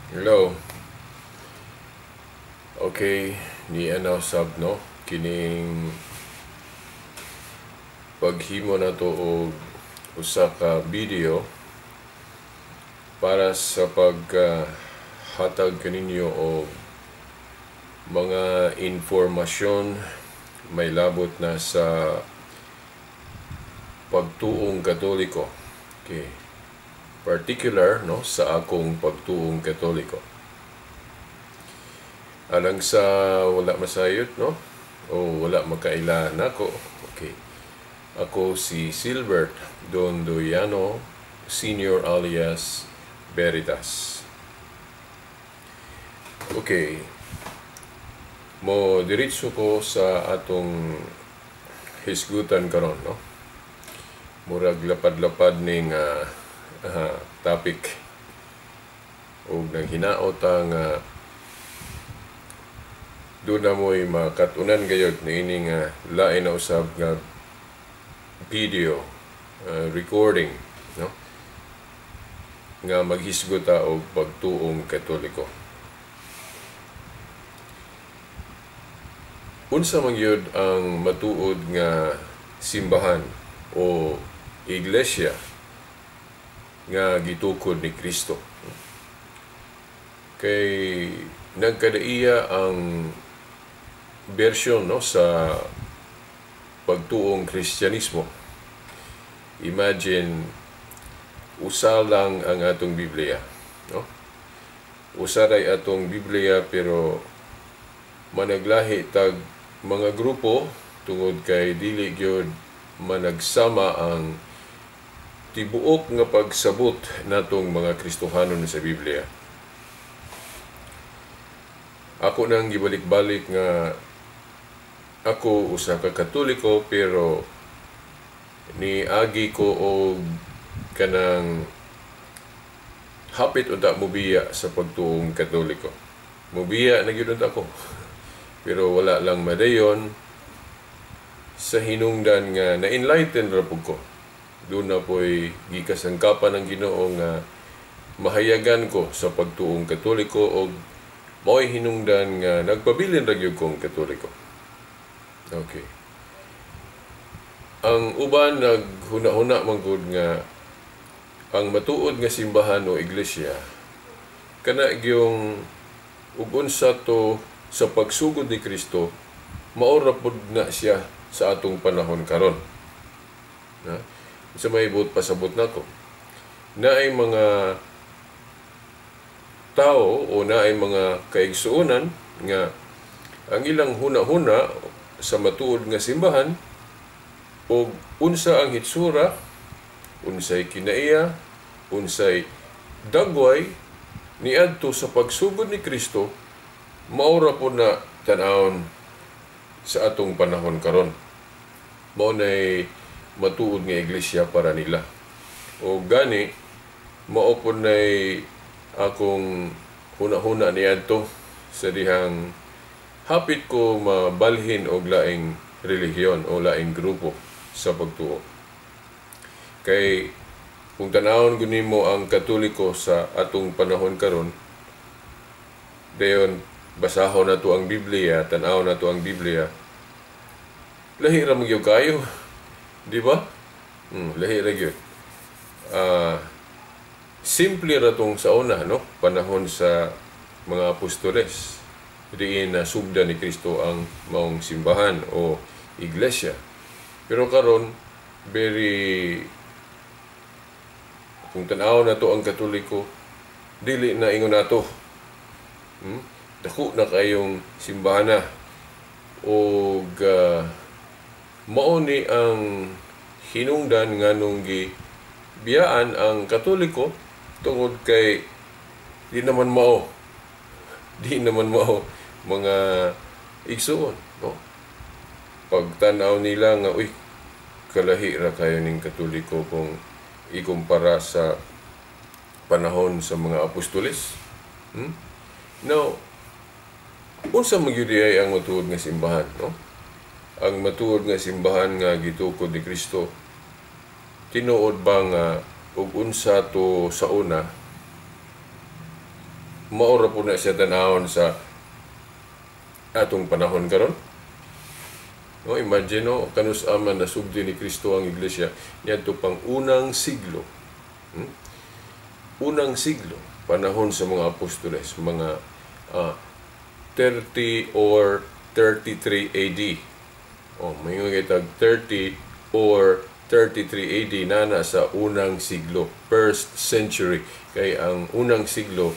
Hello. Okay, ni ano sab, no, kining paghimo nato og usa ka video para sa paghatag kaninyo og mga informasyon may labot na sa pagtuong Katoliko. Okay. Particular, no, sa akong pagtuong Katoliko. Alang sa wala masayot, no, o wala makaila nako. Okay. Ako si Silbert Dondoyano Senior alias Veritas. Okay. Mo diretso ko sa atong hisgutan karon, no. Murag lapad-lapad ning topic og nang hinaot ang doon na mo'y makatunan gayod niini nga lain na usab nga video recording, no, nga maghisgot ta og pagtuong Katoliko. Unsa man gyud ang matuod nga simbahan o iglesia nga gitukod ni Kristo? Kay nagkadaiya ang bersyon, no, sa pagtuong Kristyanismo. Imagine, usa lang ang atong Biblia, no? Usa ray atong Biblia, pero managlahi tag mga grupo tungod kay dili gyud managsama ang tibuok nga pagsabot natong mga Kristohanon sa Biblia. Ako nang gibalik-balik nga ako usa ka Katoliko, pero niagi ko og kanang hapit unta mobiya sa pagtuong Katoliko. Mobiya na gyud unta ko. Pero wala lang madayon sa hinungdan nga na-enlighten ra pud ko. Doon na po'y gikasangkapan ng Ginoo nga mahayagan ko sa pagtuong Katoliko og mao'y hinungdan nga nagpabilin ra gyud kong Katoliko. Okay. Ang uban naghuna-huna man gud nga ang matuod nga simbahan o iglesia kana gyung ug unsa to sa pagsugod ni Kristo, mao ra pud na siya sa atong panahon karon. Na? Sa may buot pasabot nako, naay mga tao o naay mga kaigsuonan nga ang ilang huna-huna sa matuod nga simbahan og unsa ang hitsura, unsay kinaiya, unsay dagway niadto sa pagsugod ni Kristo, mao ra po na tan-awon sa atong panahon karon. Mao nay matuod nga iglesia para nila. O gani mao po nay akong huna-huna niadto sa dihang hapit ko mabalhin og laing relihiyon o laing grupo sa pagtuo. Kay kung tan-awon gud nimo ang Katoliko sa atong panahon karon, dayon basahon nato ang Biblia, tan-awon nato ang Biblia, lahi ra man gyud kayo, di ba? Lahi ra gyud. Simple ra tong sa una, no? Panahon sa mga apostoles, diin na sugdan ni Kristo ang maong simbahan o iglesia. Pero karon very kung tan-awon nato ang Katoliko, dili na ingon nato. Dako na kayong simbahan na. Og mao ni ang hinungdan nganong gibiyaan ang Katoliko tungod kay di naman mao. Di naman mao mga igsuon, no? Pagtan-aw nila nga, uy, kalahi ra kayo ning Katoliko kung ikumpara sa panahon sa mga apostoles. Now, unsa man gyud ay ang matuod nga simbahan, no? Ang matuod nga simbahan nga gitukod ni Kristo, tinuod ba nga ug unsa to sa una Mao ra po na siya tanawon sa atong panahon karon? No, imagine, no, kanus man nasugdi ni Kristo ang iglesia niadto pang unang siglo. Unang siglo, panahon sa mga apostoles, mga 30 or 33 AD. Oh, may kitag 30 or 33 AD na sa unang siglo, first century. Kay ang unang siglo,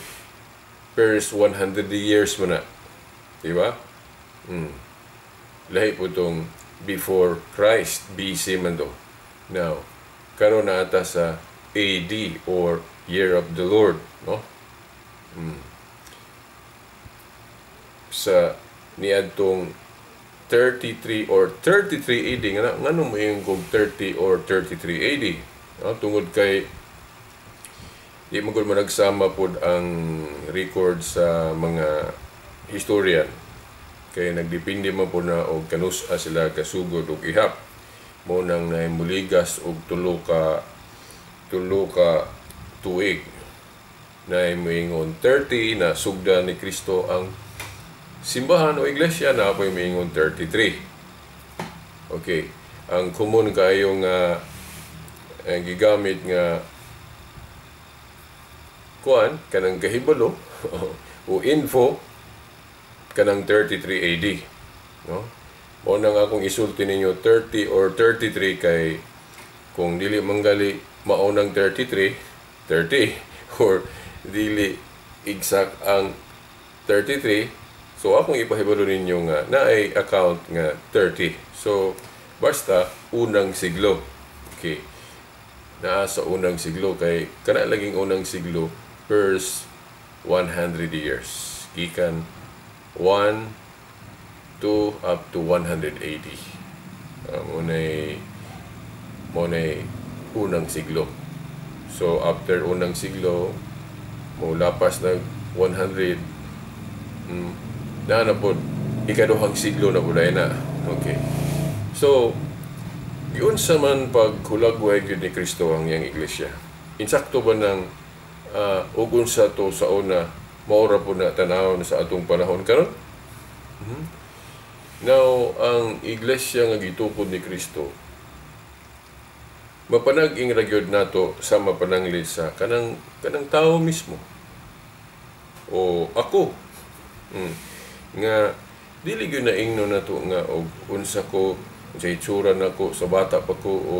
first 100 years mo na. Di ba? Lahi po itong before Christ, BC man to. Now, karon na ata sa AD or Year of the Lord, no? Sa niadtong 33 or 33 AD nga, ngano mo yung kog 30 or 33 AD, no? Tungod kay di mo gud mo nagsama pod ang record sa mga historian, kay nagdepende man po na og kanus-a sila kasugod og ihap. Mo nang nahimuligas og tulo ka tuig na moingon 30 na sugda ni Kristo ang simbahan o iglesia, na apoy moingon 33. Okay, ang common kayo nga gigamit nga kuan kanang kahibalo o info kanang 33 AD, no? Mao nang akong isulti ninyo 30 or 33 kay kung dili manggali mao nang 33, 30, or dili exact ang 33, so akong ipahibalo ninyo nga naay account nga 30. So basta unang siglo. Okay, naa sa unang siglo kay kana laging unang siglo, first 100 years gikan 1 2 up to 180. Mo nay unang siglo. So after unang siglo, mo lapas nag 100, na na pod ikaduhang siglo na pod na. Okay. So giunsa man paghulagway gyud ni Kristo ang iyang iglesia? Insakto ba nang ug unsa to sa una, mao ra po na tanawon sa atong panahon karon? Now, ang iglesia nga gitukod ni Kristo, mapanag-ing ra gyud nato sa mapananglit sa kanang tao mismo o ako, nga dili gyud na ingno nato nga og unsa ko, unsa itsura nako sa bata pa ko o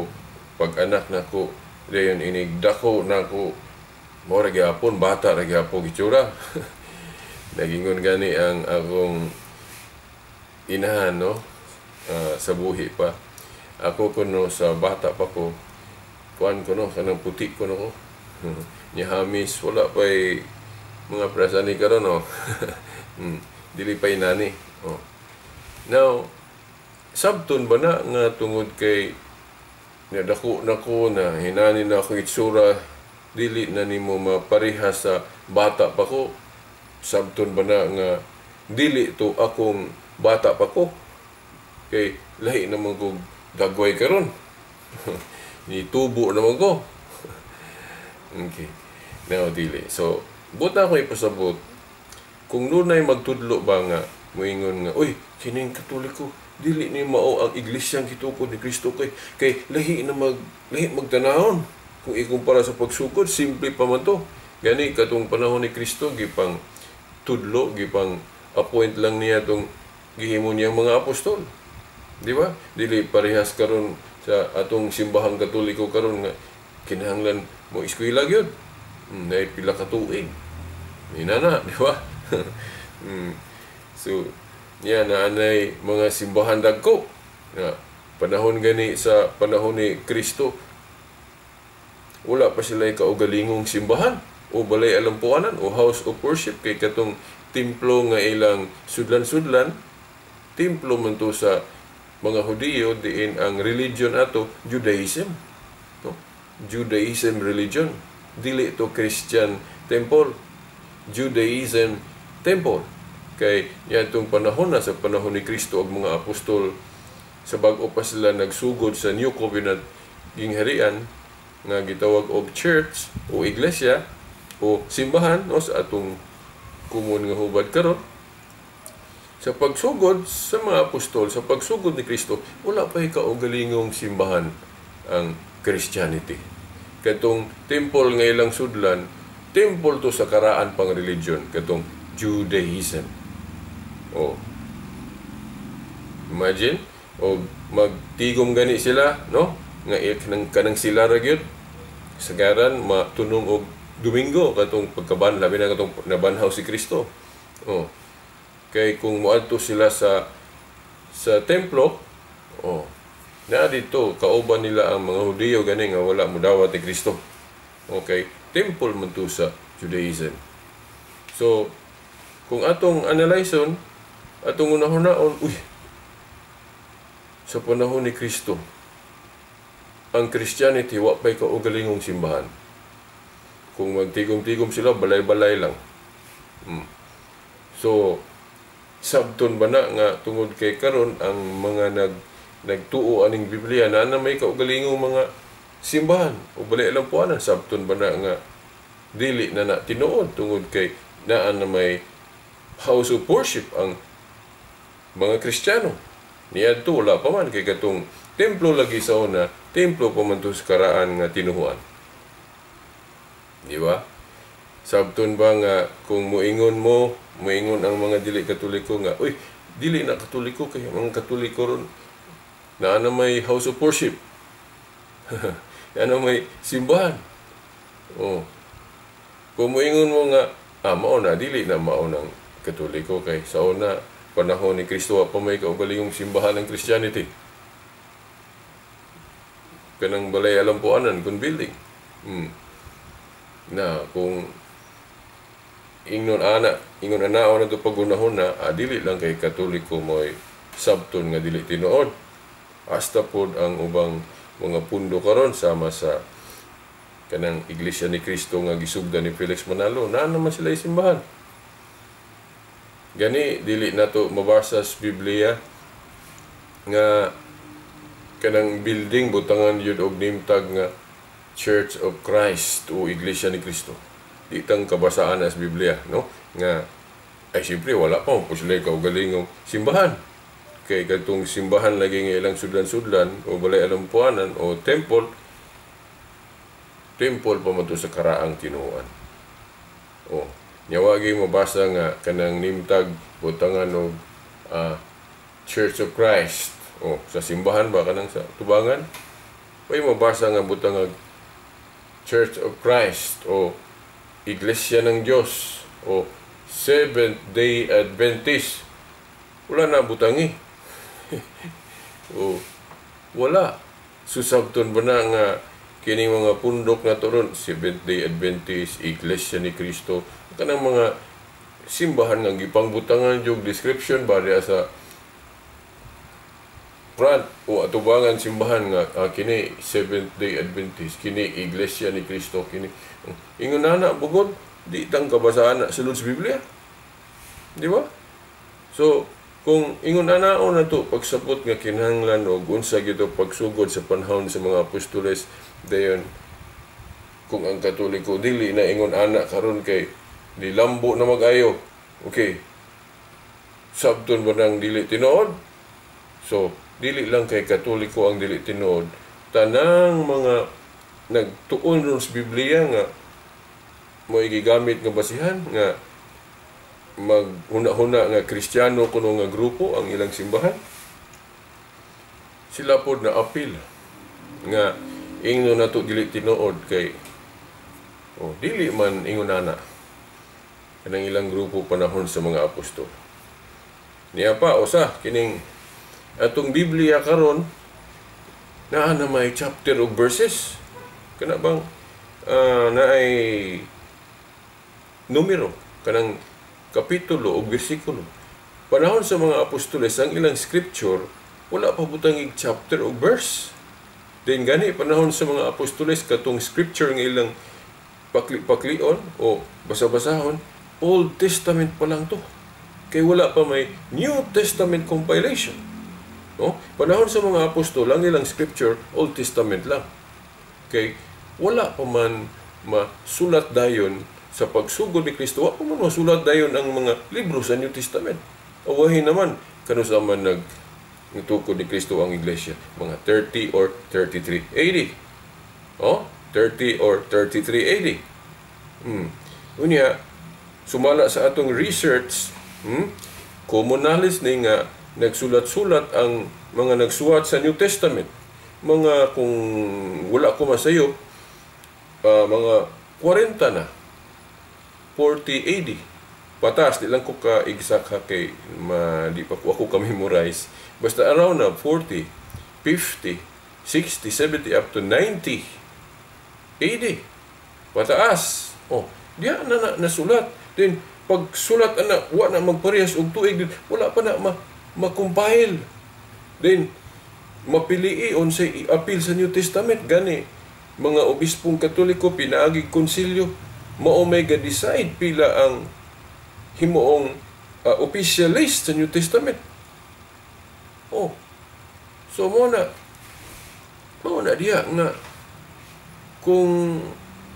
pag anak nako, dayon inig dako nako, mao ra gyapon, bata ra gyapon itsura. Nagingon gani ang akong inahan, no, sa buhi pa, ako kuno sa bata pa ko, kuan ko, no, kanang puti ko, no, ko nya hamis wala pa'y mga prasa ni karon, no. Dili pa'y nani, oh. Now, sabton ba na nga tungod kay nadako na ko na hinani na akong itsura, dili na nimo mapareha sa bata pa ko, sabton ba na nga dili to akong bata pa ko kay lahi naman ko dagway karon, ni tubo naman ko? Okay, now dili. So buot na ako ipasabot, kung nunay magtudlo ba nga moingon nga, "Uy, kining Katoliko dili ni mao ang iglesyang gitukod ni Kristo kay lahi na mag lahi magtanahon kung ikumpara sa pagsugod, simple pa man to." Gani katong panahon ni Kristo, gipang tudlo, gipang appoint lang niya tong gihimo niyang mga apostol, di ba? Dili parehas karon sa atong simbahang Katoliko karon nga kinahanglan mo eskwela gyud, naay pila ka tuig inana, di ba? So niya na anay mga simbahan dagko na panahon gani sa panahon ni Kristo, wala pa sila kaugalingong simbahan o balay alampuanan o house of worship, kay katong templo nga ilang sudlan-sudlan, templo man to sa mga Hudiyo, diin ang religion ato Judaism, no? Judaism religion, dili to Christian temple, Judaism temple, kay yatong panahon na sa panahon ni Kristo ug mga apostol, sa bag-o pa sila nagsugod sa New Covenant gingharian nga gitawag og church o iglesia o simbahan, no, sa atong Common nga hubad karon. Sa pagsugod sa mga apostol, sa pagsugod ni Kristo, wala pa kaugalingong simbahan ang Christianity. Katong temple nga ilang sudlan, temple to sa karaan pang religion, katong Judaism. Oh. Imagine, o magtigom gani sila, no? Nga kanang, kanang sila ra gyud sagaran matunong og Domingo, katong pagkaban, labi na katong nabanhaw si Kristo. Oh. Kay kung moadto sila sa templo, oh, naa dito kauban nila ang mga Hudiyo gani nga wala modawat ni Kristo. Okay, temple man to sa Judaism. So, kung atong analyson, atong unahon, uy, sa panahon ni Kristo, ang Christianity wa pa'y kaugalingong simbahan. Kung magtigom-tigom sila, balay-balay lang. So, sabton ba na nga tungod kay karon ang mga nagtuo aning Biblia na may kaugalingong mga simbahan o balay lang po, sabton ba na nga dili na na tinuod tungod kay naa na may house of worship ang mga Kristiyano? Niadto wala pa man, kay katong templo lagi sa una, templo pa man to sa karaan nga tinuhuan, di ba? Sabton ba nga kung muingon mo, muingon ang mga dili Katoliko nga, "Uy, dili na Katoliko kay mga Katoliko ron naa na may house of worship, ano may simbahan." Oh. Kung muingon mo nga, "Ah, mao na, dili na mao ng Katoliko kay sa una, panahon ni Kristo, pa may kaugalingong simbahan ng Christianity. Kanang balay alampuanan kung building." Na kung ingnon ana, ingon ana na to pagunahon na, ah, dili lang kay Katoliko mo'y sabton nga dili tinuod. Hasta pod ang ubang mga pundo karon, sama sa kanang Iglesia ni Cristo nga gisugdan ni Felix Manalo, naa naman sila simbahan. Gani dili nato mabasa sa Biblia nga kanang building butangan yun og name tag nga Church of Christ o Iglesia ni Cristo. Di tang kabasaan sa Biblia, no? Nga ay siyempre wala pa po sila kaugalingong simbahan. Kay kadtong simbahan lagi nga ilang sudlan-sudlan o balay alampuanan o temple, temple pa man to sa karaang tinuan. O, nya wagi mabasa nga kanang name tag butangan og Church of Christ. O, sa simbahan ba, kanang sa tubangan? Way mabasa nga butangag Church of Christ o Iglesia ng Diyos o Seventh Day Adventist. Wala na butangi. O, wala. Susabton ba na nga kining mga pundok na turon, Seventh Day Adventist, Iglesia ni Cristo, kanang mga simbahan nga gipangbutangan yung description ba diya sa front o atubangan simbahan nga kini Seventh Day Adventist, kini Iglesia ni Cristo, kini ingon na bugod di tang kabasaan na sulod sa Biblia. Di ba? So, kung ingon ana na to pagsabot nga kinahanglan og unsa gito pagsugod sa panahon sa mga apostoles, dayon kung ang Katoliko dili na ingon ana karon kay nilambo na mag-ayo. Okay. Sabton ba nang dili tinuod? So, dili lang kay Katoliko ang dili tinuod. Tanang mga nagtuon ron sa Biblia nga mo gigamit nga basihan nga maghuna-huna nga Kristiyano kuno nga grupo ang ilang simbahan, sila pod na apil nga ingno nato dili tinuod kay oh, dili man ingon ana kanang ilang grupo panahon sa mga apostol. Niya pa usa, kining atong Biblia karon, naa na may chapter og verses, kana bang naay numero, kanang kapitulo o bersikulo. Panahon sa mga apostoles, ang ilang scripture wala pa butang chapter o verse. Then gani panahon sa mga apostoles, katong scripture nga ilang pakli-paklion o basa-basahon, Old Testament pa lang to. Kay wala pa may New Testament compilation. No? Panahon sa mga apostol, ang ilang scripture, Old Testament lang. Kay wala pa man masulat dayon Sa pagsugod ni Kristo, wa pa man masulat dayon ang mga libro sa New Testament. Awahin naman kanus man nag nitukod ni Kristo ang iglesia, mga 30 or 33 AD. Oh, 30 or 33 AD. Unya, sumala sa atong research, common knowledge ni nga nagsulat-sulat ang mga nagsuwat sa New Testament. Mga kung wala ko masayop, mga 40 na, 40 AD. Patas, di lang ko ka exact ha kay ma, di pa ko ako ka-memorize. Basta around na 40, 50, 60, 70 up to 90 AD. Pataas. Oh, diya na, na nasulat. Then pag sulat ana, wa na magparehas og tuig, din wala pa na ma-compile. Then mapilii unsay i-appeal sa New Testament. Gani mga obispong Katoliko pinaagi konsilyo mao may ga-decide pila ang himuong official list sa New Testament. Oh. So mo na diha nga kung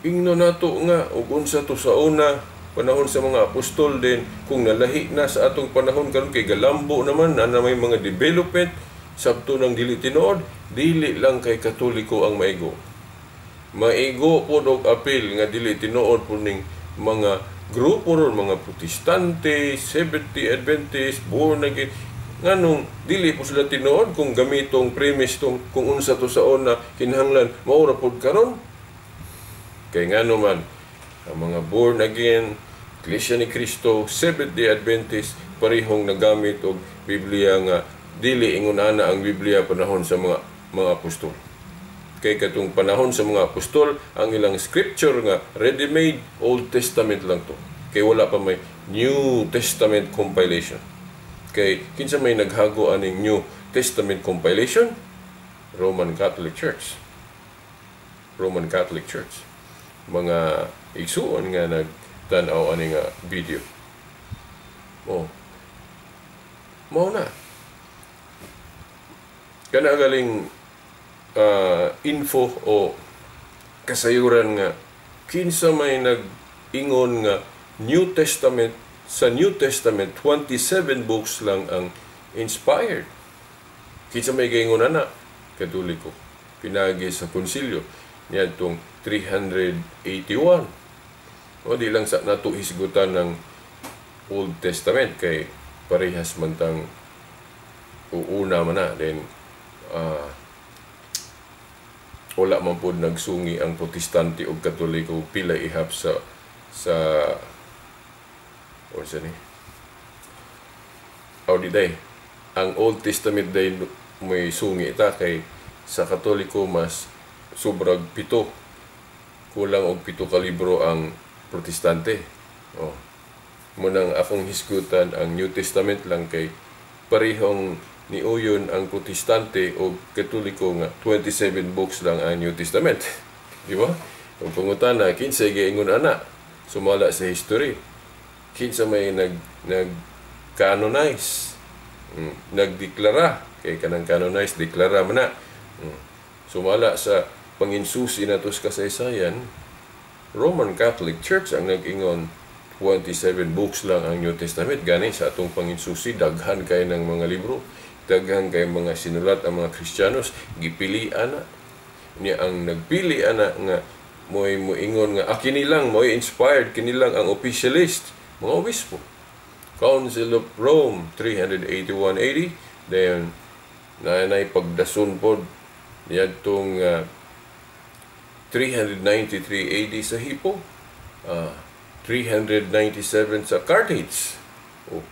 ingno nato nga ug unsa to sa una panahon sa mga apostol, din kung nalahi na sa atong panahon karon kay galambo naman na, na may mga development sabto nang dili tinuod. Dili lang kay Katoliko ang maigo, maigo pod og apil nga dili tinuod po ning mga grupo ron, mga Protestante, Seventh-day Adventist, born again. Nganong dili po sila tinuod kung gamitong premise tong kung unsa to sa una kinahanglan mao ra pod karon? Kay ngano man ang mga born again, Iglesia ni Cristo, Seventh-day Adventist parehong nagamit og Biblia nga dili ingon ana ang Biblia panahon sa mga apostol? Kay katong panahon sa mga apostol, ang ilang scripture nga ready-made, Old Testament lang to. Kay wala pa may New Testament compilation. Kay kinsa may naghago aning New Testament compilation? Roman Catholic Church. Roman Catholic Church. Mga igsuon nga nagtan-aw ani nga video. Oh. Mao na. Kana galing info o kasayuran nga kinsa may nag-ingon nga New Testament, sa New Testament 27 books lang ang inspired. Kinsa may gaingon ana? Katoliko. Pinagi sa konsilyo niadtong 381. O di lang sa nato hisgutan ng Old Testament kay parehas man tang uuna man na. Then wala man pod nagsungi ang Protestante ug Katoliko pila ihap sa o sa ni o di day ang Old Testament day may sungi ta, kay sa Katoliko mas sobrag 7, kulang og 7 ka libro ang Protestante. Oh, munang akong hisgutan ang New Testament lang kay parehong niuyon ang Protestante o Katoliko nga 27 books lang ang New Testament. Di ba? Kung pangutana, kinsay giingon ana sumala sa history? Kinsa may nag nag canonize? Nagdeklara kay kanang canonize, deklara man na. Sumala sa panginsusi nato sa kasaysayan, Roman Catholic Church ang nag-ingon 27 books lang ang New Testament. Gani sa atong panginsusi, daghan kay ng mga libro, daghan kay mga sinulat ang mga Kristiyanos, gipili ana niya. Ang nagpili ana nga mo'y moingon nga kini lang mo'y inspired, kini lang ang officialist, mga obispo. Council of Rome 381 AD. Then na pagdason pod niadtong 393 AD sa Hippo, 397 sa Carthage. Oh,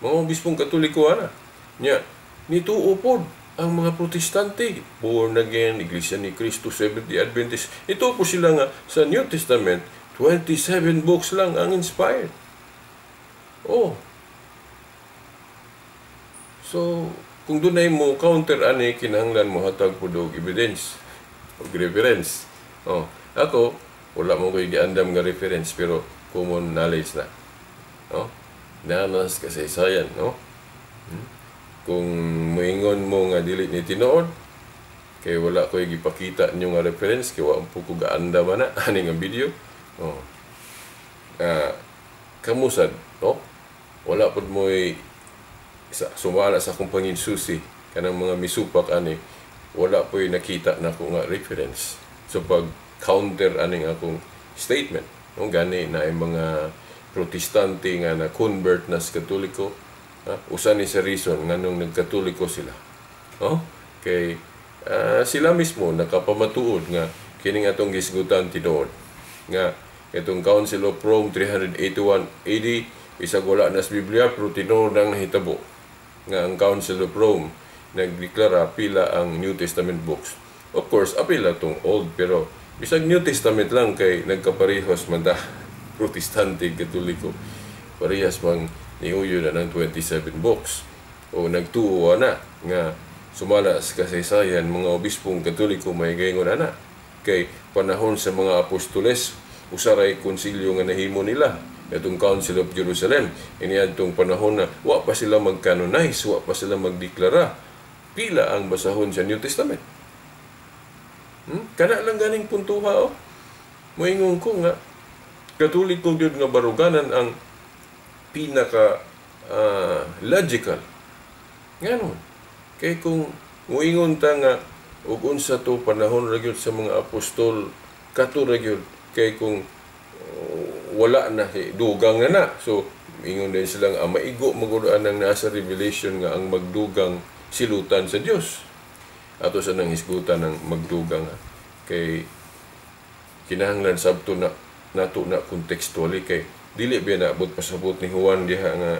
mga obispong Katoliko ana nya nituo pod ang mga Protestante, born again, Iglesia ni Cristo, Seventh-day Adventist, ito po sila nga sa New Testament 27 books lang ang inspired. Oh. So, kung dunay mo counter ani, kinahanglan mo hatag pud og evidence og reference. Oh, ako wala mo koy giandam nga reference pero common knowledge na. Oh, nanas kasaysayan, no? Kung moingon mo nga dili ni tinuod kay wala koy gipakita ninyo nga reference kay wa po ko gaandam ana ani nga video. Oh. Kamusad, no? Wala pud mo'y sa, sumala sa akong panginsusi kanang mga misupak ani, wala po'y nakita na ko nga reference. So pag counter aning akong statement, no, gani na ay mga Protestante nga na convert na sa Katoliko, ha? Usa ni sa reason nganong nagkatoliko sila. No? Kay sila mismo nakapamatuod nga kining atong gisgutan tinuod nga itong Council of Rome 381 AD, bisag wala na sa Biblia, pero tinuod ang nahitabo nga ang Council of Rome nagdeklara pila ang New Testament books. Of course, apil na tong Old, pero bisag New Testament lang kay nagkaparehas man ta, Protestante, Katoliko. Parehas mang niuyo na ng 27 books. O nagtuo na nga sumala sa kasaysayan, mga obispong Katoliko may gayngon ana. Kay panahon sa mga apostoles, usaray konsilyo nga nahimo nila itong Council of Jerusalem. Iniadtong panahon na wa pa sila mag-canonize, wa pa sila magdeklara pila ang basahon sa New Testament. Kana lang ganing puntuha, oh. Moingon ko nga Katoliko gyud nga baruganan ang pinaka logical. Ngano? Kay kung moingon ta nga ug unsa to, panahon ra gyud sa mga apostol, kato ra gyud, kay kung wala na, eh, dugang na na. So ingon din silang ang maigo magud ang nasa Revelation nga ang magdugang silutan sa Dios. Ato sa nang hisgutan ng magdugang, ha. Kay kinahanglan sabto na nato na contextually, kay dili ba naabot pasabot ni Juan diha nga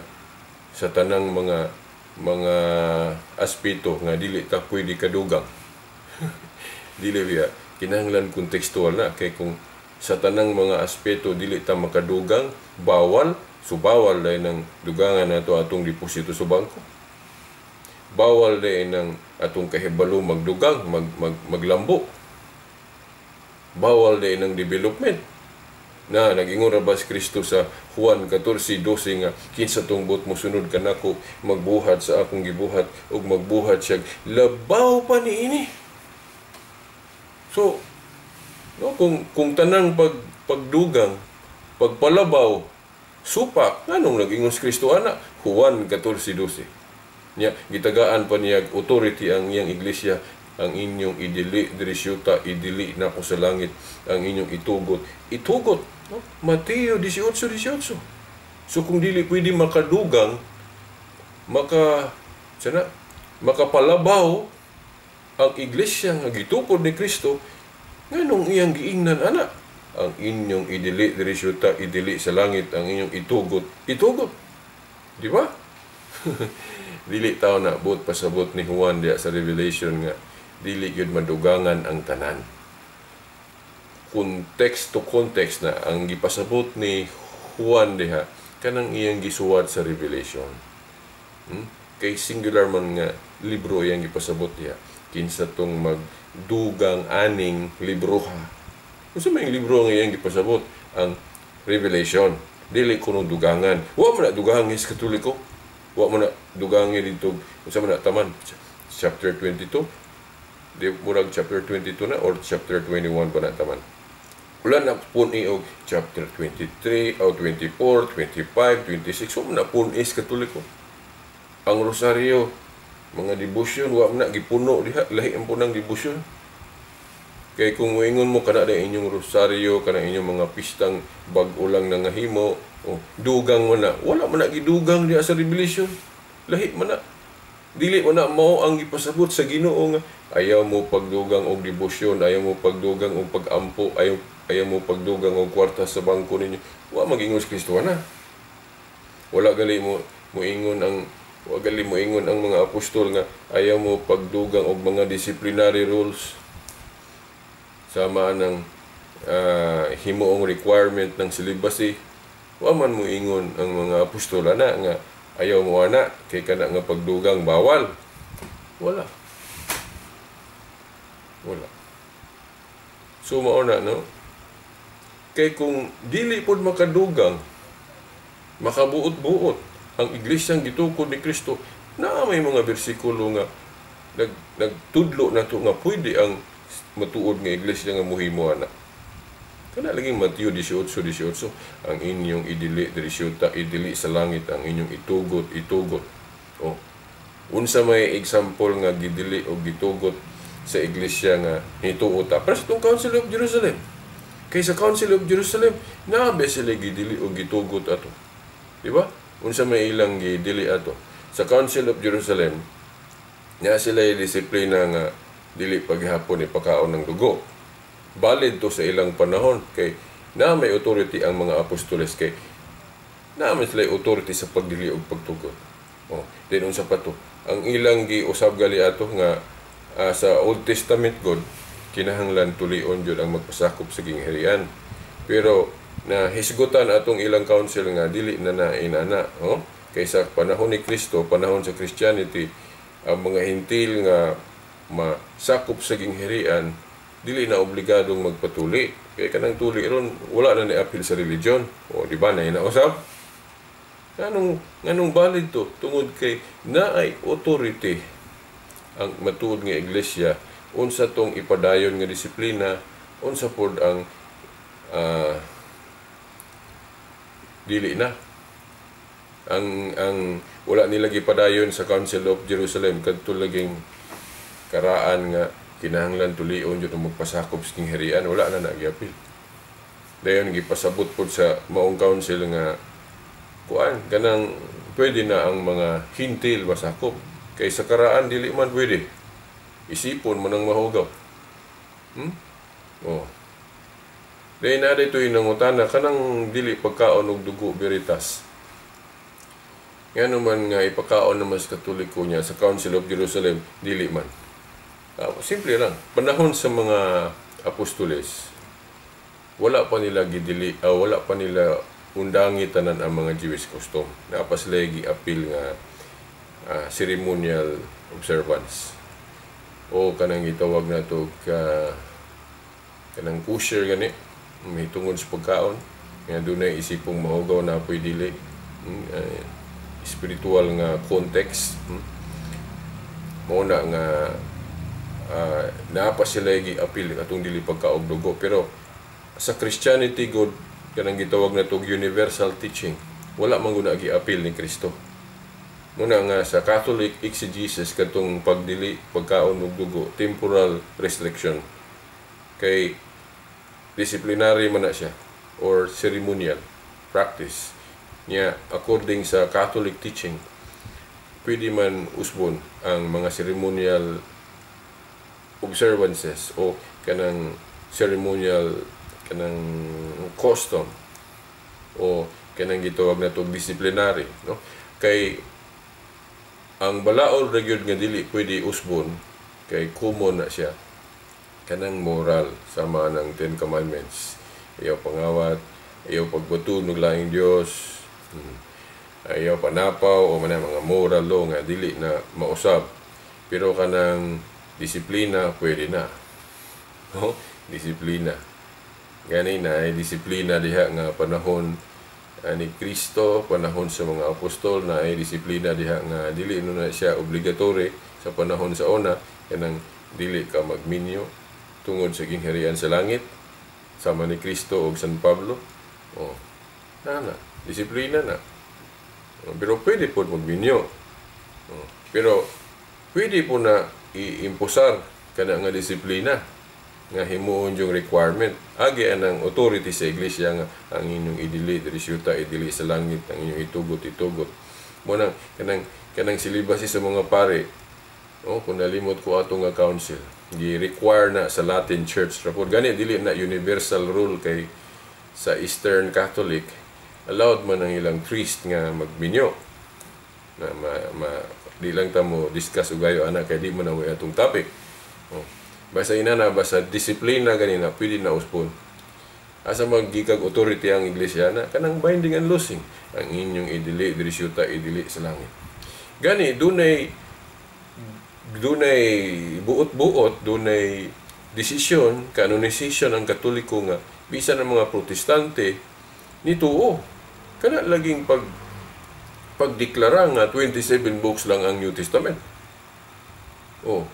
sa tanang mga aspeto nga dili ta pwede kadugang. Dili biya, kinahanglan contextual na, kay kung sa tanang mga aspeto dili ta makadugang, bawal, so bawal dahil ng dugangan nato atong deposito sa bangko, bawal dahil ng atong kahibalo magdugang, maglambo, bawal dahil ng development na nag-ingon ra ba si Kristo sa Juan 14:12 nga kinsa tong buot mosunod kanako, magbuhat sa akong gibuhat ug magbuhat siya labaw pa niini. So no, kung tanang pagdugang, pagpalabaw, supak, nganong nag-ingon si Kristo ana? Juan 14:12 niya, gitagaan pa niya authority ang iyang iglesia: ang inyong idili diri syuta, idili nako sa langit, ang inyong itugot, itugot, no? Mateo 18:18. So kung dili pwede makadugang, maka sana makapalabaw ang iglesia nga gitukod ni Kristo, nganong iyang giingnan ana? Ang inyong idili diri syuta, idili sa langit, ang inyong itugot, itugot, di ba? Dili tao na buot pasabot ni Juan diya sa Revelation nga dili gyud madugangan ang tanan. Context to context na ang gipasabot ni Juan diha kanang iyang gisuwat sa Revelation. Kay singular man nga libro iyang gipasabot diha. Kinsa tong magdugang aning libroha? Unsa may libro ang iyang gipasabot? Ang Revelation. Dili kuno dugangan. Wa man na dugangan sa Katoliko. Wa man na dugangan dito. Unsa man na taman? Chapter 22. Di murag chapter 22 na or chapter 21 pa na taman. Wala na pun-i og chapter 23 o 24, 25, 26. Wa man na pun-i sa Katoliko. Ang rosaryo, mga devotion, wa man na gipuno diha. Lahi ang punang devotion. Kay kung moingon mo kana na inyong rosaryo, kana inyong mga pistang bag-o lang nangahimo, oh, dugang mo na. Wala man na gidugang diha sa Revelation. Lahi man na. Dili man na mao ang gipasabot sa Ginoo nga ayaw mo pagdugang og debosyon, ayaw mo pagdugang og pagampo, ayaw mo pagdugang og kwarta sa bangko ninyo. Wa magingon si Kristo na. Wala gali mo moingon ang wa gali moingon ang mga apostol nga ayaw mo pagdugang og mga disciplinary rules sama ng himuong requirement ng celibacy. Wa man moingon ang mga apostol ana nga ayaw mo ana kay kana nga pagdugang bawal. Wala. Wala. So mao na, no? Kay kung dili pod makadugang, makabuot-buot ang iglesyang gitukod ni Kristo, naa may mga bersikulo nga nagtudlo nato nga pwede ang matuod nga iglesia nga mohimo ana. Kana laging Mateo 18:18, ang inyong idili diri syuta, idili sa langit, ang inyong itugot, itugot. Oh. Unsa may example nga gidili o gitugot sa iglesia nga nituo ta? Pero sa itong Council of Jerusalem. Kay sa Council of Jerusalem, naa ba sila gidili o gitugot ato? Di ba? Unsa may ilang gidili ato? Sa Council of Jerusalem, naa sila disiplina nga dili paghapon ipakaon ng dugo. Valid to sa ilang panahon kay na may authority ang mga apostoles, kay naa may sila authority sa pagdili og pagtugot. Oh, then unsa pa to? Ang ilang giusab gali ato nga sa Old Testament god, kinahanglan tulion jud ang magpasakop sa gingharian. Pero na hisgutan atong ilang council nga dili na na inana, oh? Kay sa panahon ni Kristo, panahon sa Christianity, ang mga Hentil nga masakop sa gingharian dili na obligadong magpatuli. Kay kanang tuli ron wala na ni appeal sa religion. O di ba na inausab? Nganong valid to? Tungod kay naay authority ang matuod nga iglesia unsa tong ipadayon nga disiplina, unsa pod ang dili na. Ang wala nila gipadayon sa Council of Jerusalem kadto laging karaan nga kinahanglan tulion jud ang magpasakop sa gingharian, wala na nagiapil. Dayon gipasabot pod sa maong council nga kuan kanang pwede na ang mga Hentil masakop. Kay sa karaan dili man pwede. Isipon man ang mahugaw. Oh. Dayon na dito yung nangutana kanang dili pagkaon og dugo Veritas. Ngano man nga ipakaon naman sa Katoliko niya sa Council of Jerusalem dili man. Simple lang. Panahon sa mga apostoles, wala pa nila gidili, wala pa nila undangi tanan ang mga Jewish custom. Naa pa sila gi-appeal nga ceremonial observance. O kanang gitawag nato ka kanang kosher gani, may tungod sa pagkaon nga dunay isipong mahugaw na apoy dili. Spiritual nga context. Mao na nga naa pa sila gi-appeal atong dili pagkaog dugo, pero sa Christianity god, kanang gitawag na tog universal teaching, wala man gud na gi-appeal ni Kristo. Muna nga sa Catholic exegesis, kadtong pagdili pagkaon og dugo, temporal restriction kay disciplinary man na siya or ceremonial practice niya. According sa Catholic teaching, pwede man usbon ang mga ceremonial observances o kanang ceremonial, kanang custom o kanang gitawag na to disciplinary, no? Kay ang balaod ra gyud nga dili pwede usbon kay common na siya, kanang moral sama ng Ten Commandments: ayaw pangawat, ayaw pagbato og laing Dios, ayaw panapaw o man mga moral law nga dili na mausab. Pero kanang disiplina pwede na, no? Disiplina gani na ay disiplina diha nga panahon ni Kristo, panahon sa mga apostol, na ay disiplina diha nga dili no na siya obligatory sa panahon sa una, kanang dili ka magminyo tungod sa gingharian sa langit sama ni Kristo ug San Pablo. Oh, na na disiplina na. Oh, pero pwede po magminyo. Oh, pero pwede po na iimposar kana nga disiplina nga himuon yung requirement. Agi anang authority sa iglesia nga ang inyong idili diri syuta, idili sa langit, ang inyong itugot, itugot. Mo nang kanang celibacy sa mga pare. Oh, kung nalimot ko ato nga council, gi-require na sa Latin Church ra pod. Gani dili na universal rule kay sa Eastern Catholic allowed man ang ilang priest nga magminyo. Na ma di lang ta mo discuss ugayo ana kay di man na atong topic. Oh. Basta inana, basta disiplina ganina pwede na usbon. Asa maggikag authority ang iglesia na kanang binding and loosing, ang inyong idili diri syuta, idili sa langit. Gani dunay buot-buot, dunay desisyon, canonization ang Katoliko nga bisan ang mga Protestante nituo. Kana laging pagdeklara nga 27 books lang ang New Testament. Oh,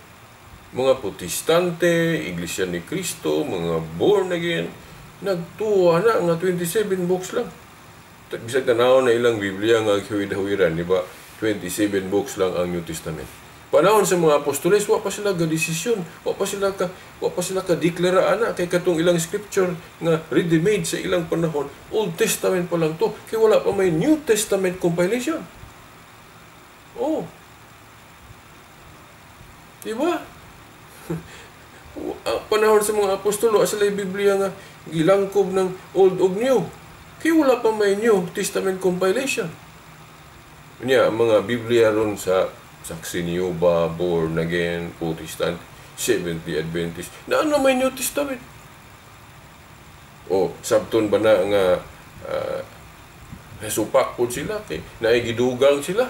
mga Protestante, Iglesia ni Cristo, mga born again, Nagtuwa na nga 27 books lang. Bisag tanaw na ilang Biblia nga huwid-huwiran, di ba? 27 books lang ang New Testament. Panahon sa mga apostoles, wa pa sila ga desisyon, wa pa sila ka deklara ana kay katong ilang scripture nga ready made sa ilang panahon, Old Testament pa lang to, kay wala pa may New Testament compilation. Oh. Di ba? Panahon sa mga apostolo, sila Biblia nga gilangkob ng Old ug New. Kay wala pa may New Testament compilation. Unya, ang mga Biblia ron sa Saksi ni Jehovah, Born Again, Protestant, Seventh-day Adventist, na ano may New Testament? O, sabton ba na nga supak po sila, kay naigidugang sila?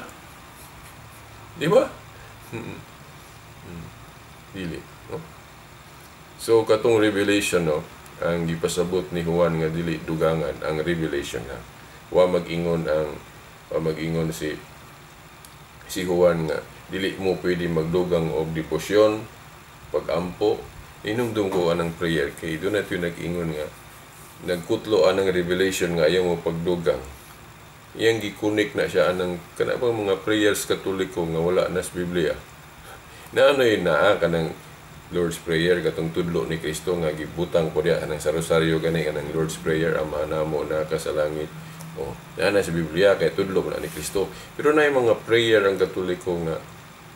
Di ba? Dili, no? So, katong Revelation, no, ang gipasabot ni Juan nga dili dugangan ang Revelation ha. Wa mag-ingon si Juan nga dili mo pwede magdugang og debosyon, pagampo. Inumdum ko anang prayer kay doon nato nag-ingon nga nagkutlo anang Revelation nga ayaw mo pagdugang. Iyang gikunik na siya anang kana bang mga prayers Katoliko nga wala na sa Biblia. Na ano yun naa kanang Lord's Prayer, katong tudlo ni Kristo nga gibutang po diya kanang sa rosaryo gani, kanang Lord's Prayer, "Ama namo na ka sa langit." Oh, naa na sa Biblia kay tudlo na ni Kristo. Pero na mga prayer ang Katoliko nga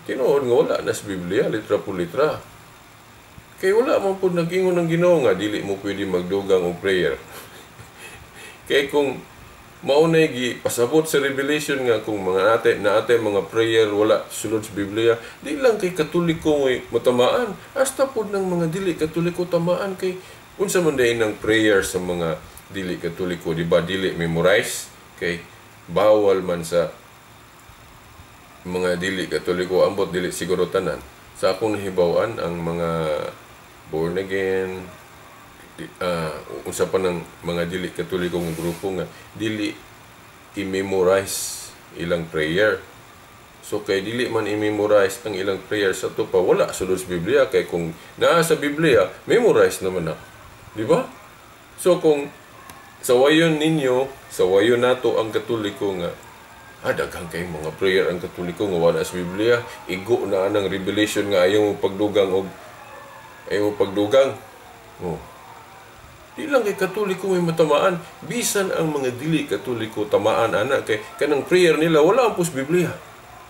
tinuod nga wala na sa Biblia litra po litra. Kay wala man pud nag-ingon ng Ginoo nga dili mo pwede magdugang og prayer. Kay kung maunay gi pasabot sa Revelation nga kung mga ate na ate mga prayer wala sulod sa Biblia, di lang kay Katoliko ngay matamaan, hasta pod ng mga dili Katoliko tamaan, kay unsa man day ng prayer sa mga dili Katoliko, di ba? Dili memorize kay bawal man sa mga dili Katoliko. Ambot, dili siguro tanan. Sa akong nahibaw-an, ang mga Born Again, unsa pa ng mga dili Katoliko nga grupo nga dili i-memorize ilang prayer. So kay dili man i-memorize ang ilang prayer, sa to pa wala sulod sa Biblia, kay kung naa sa Biblia, memorize naman na. Di ba? So kung sawayon ninyo, sawayon nato ang Katoliko nga daghan kay mga prayer ang Katoliko nga wala sa Biblia, igo na anang Revelation nga ayaw mo pagdugang og ayaw mo pagdugang. Oh. Di lang kay Katoliko may matamaan, bisan ang mga dili Katoliko tamaan ana, kay kanang prayer nila wala ang pus Biblia.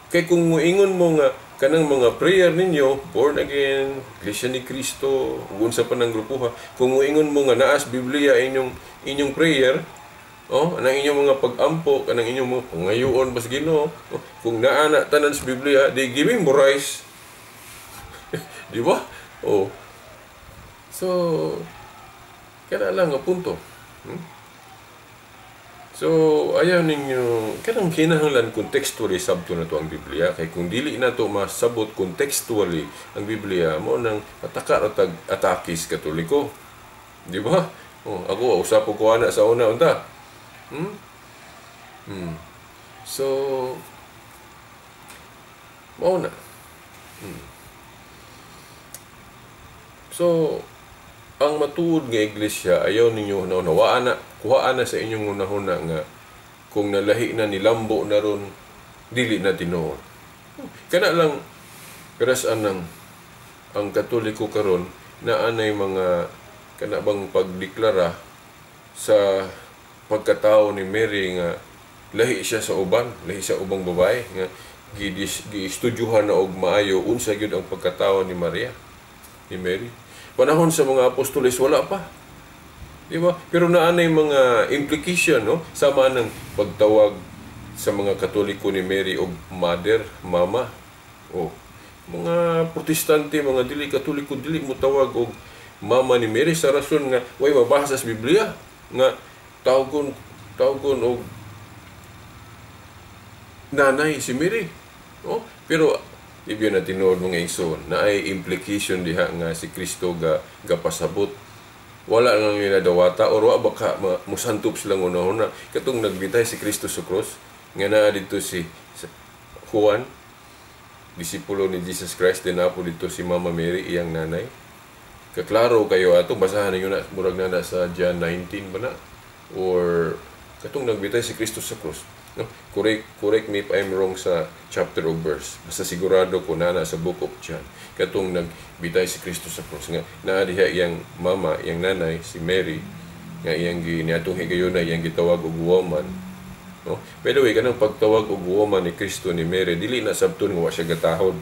Kay kung moingon mo nga kanang mga prayer ninyo, Born Again, Iglesia ni Cristo, ug unsa pa ng grupo ha, kung moingon mo nga naa sa Biblia inyong inyong prayer, oh, anang inyong mga pag-ampo, kanang inyong mga pangayoon bas Ginoo, oh, kung naa na tanan sa Biblia, di gi-memorize. Di ba? Oh. So, kana lang nga punto. So, ayaw ninyo, kanang kinahanglan contextually sabto na to ang Biblia. Kay kung dili na to masabot contextually ang Biblia, mo nang ataka ra tag atakis Katoliko. Di ba? Oh, ako, usap ko ana sa una unta. So, mao na. So, ang matuod nga iglesia, ayaw ninyo hunahuna, na kuhaan na sa inyong hunahuna nga kung nalahi na, nilambo na ron, dili na tinuod. Kana lang karasan ng ang Katoliko karon na anay mga kana bang pagdeklara sa pagkatao ni Mary nga lahi siya sa uban, lahi sa ubang babae, nga giistudyuhan na og maayo unsa gyud ang pagkatao ni Maria, ni Mary. Panahon sa mga apostoles, wala pa. Di ba? Pero naanay mga implication, no? Sama ng pagtawag sa mga Katoliko ni Mary og mother, mama. O, mga Protestante, mga dili Katoliko, dili mo tawag og mama ni Mary sa rason nga way mabasa sa Biblia nga tawgon tawgon og nanay si Mary. Oh, pero ibyo na tinuod, mga igsoon, na ay implication diha nga si Kristo ga gapasabot. Wala lang nila dawata or wa baka musantop silang una-una katong nagbitay si Kristo sa cross nga naa dito si Juan, disipulo ni Jesus Christ, din po dito si Mama Mary, iyang nanay. Kaklaro kayo ato, basahan ninyo na, murag na sa John 19 ba na or katong nagbitay si Kristo sa krus, no? Correct me if I'm wrong sa chapter o verse, basta sigurado ko na sa Book of John katong nagbitay si Kristo sa krus nga naa diha iyang mama, iyang nanay, si Mary, nga iyang gi niadtong higayuna iyang gitawag og woman, no? By the way, kanang pagtawag og woman ni Kristo ni Mary, dili na sabton nga wa siya gatahod,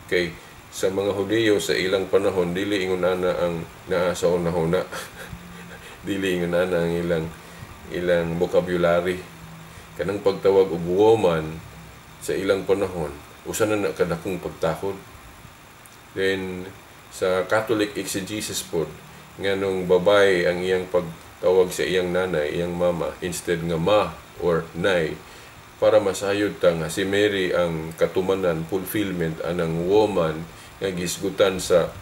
kay sa mga Hudiyo sa ilang panahon dili ingon ana ang naa sa una-una, dili ingon ana ang ilang ilang vocabulary. Kanang pagtawag og woman sa ilang panahon, usa na na kadakong pagtahod. Then sa Catholic exegesis pod, nganong babae ang iyang pagtawag sa iyang nanay, iyang mama, instead nga ma or nay, para masayod ta nga si Mary ang katumanan, fulfillment anang woman nga gisgutan sa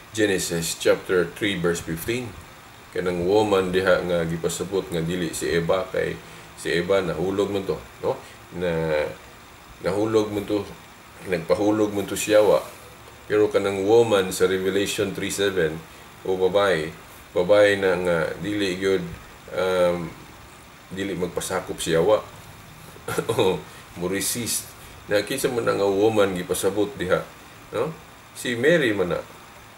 Genesis chapter 3 verse 15. Kanang woman diha nga gipasabot nga dili si Eva, kay si Eva nahulog man to, no? Na nahulog man to, nagpahulog man to siyawa. Pero kanang woman sa Revelation 3:7 o babae, babae na nga dili gyud dili magpasakop siyawa. Mo resist. Na kinsa man nga woman gipasabot diha, no? Si Mary man na.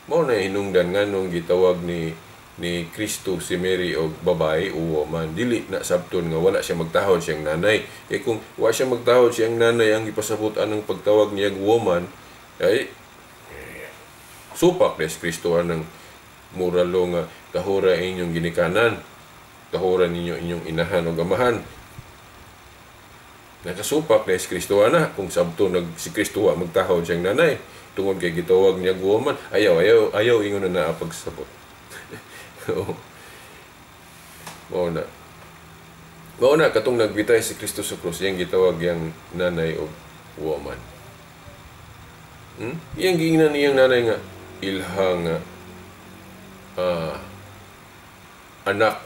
Mao na hinungdan nganong gitawag ni Kristo si Mary og babae o woman. Dili na sabton nga wala siya magtahod siyang nanay. Kay kung wa siya magtahod siyang nanay ang gipasabot anang pagtawag niya woman, ay supak des Kristo anang moralo nga tahura inyong ginikanan, tahura ninyo inyong inahan o gamahan. Nakasupak na si Kristo ana kung sabto nag si Kristo wa magtahod siyang nanay tungod kay gitawag niya woman. Ayaw ayaw ayaw ingon na naa pagsabot. Mao na katong nagbitay si Kristo sa krus, iyang gitawag yang nanay og woman. Iyang giingnan iyang nanay nga ilha nga anak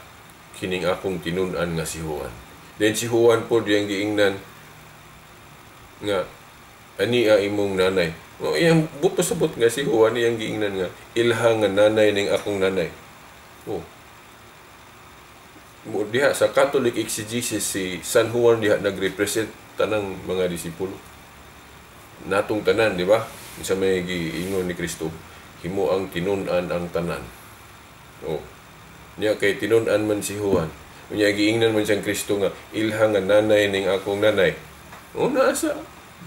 kining akong tinun-an nga si Juan. Then si Juan po diyang giingnan nga ani imong nanay. O iyang bupasabot nga si Juan iyang giingnan nga ilha nga nanay ning akong nanay. Oh. Diha sa Catholic exegesis si San Juan diha nagrepresent tanang mga disipulo. Natong tanan, di ba? Sa may giingon ni Kristo, himo ang tinun-an ang tanan. Oh. Niya kay tinun-an man si Juan. Unya giingnan man siyang Kristo nga ilha nga nanay ning akong nanay. O naa sa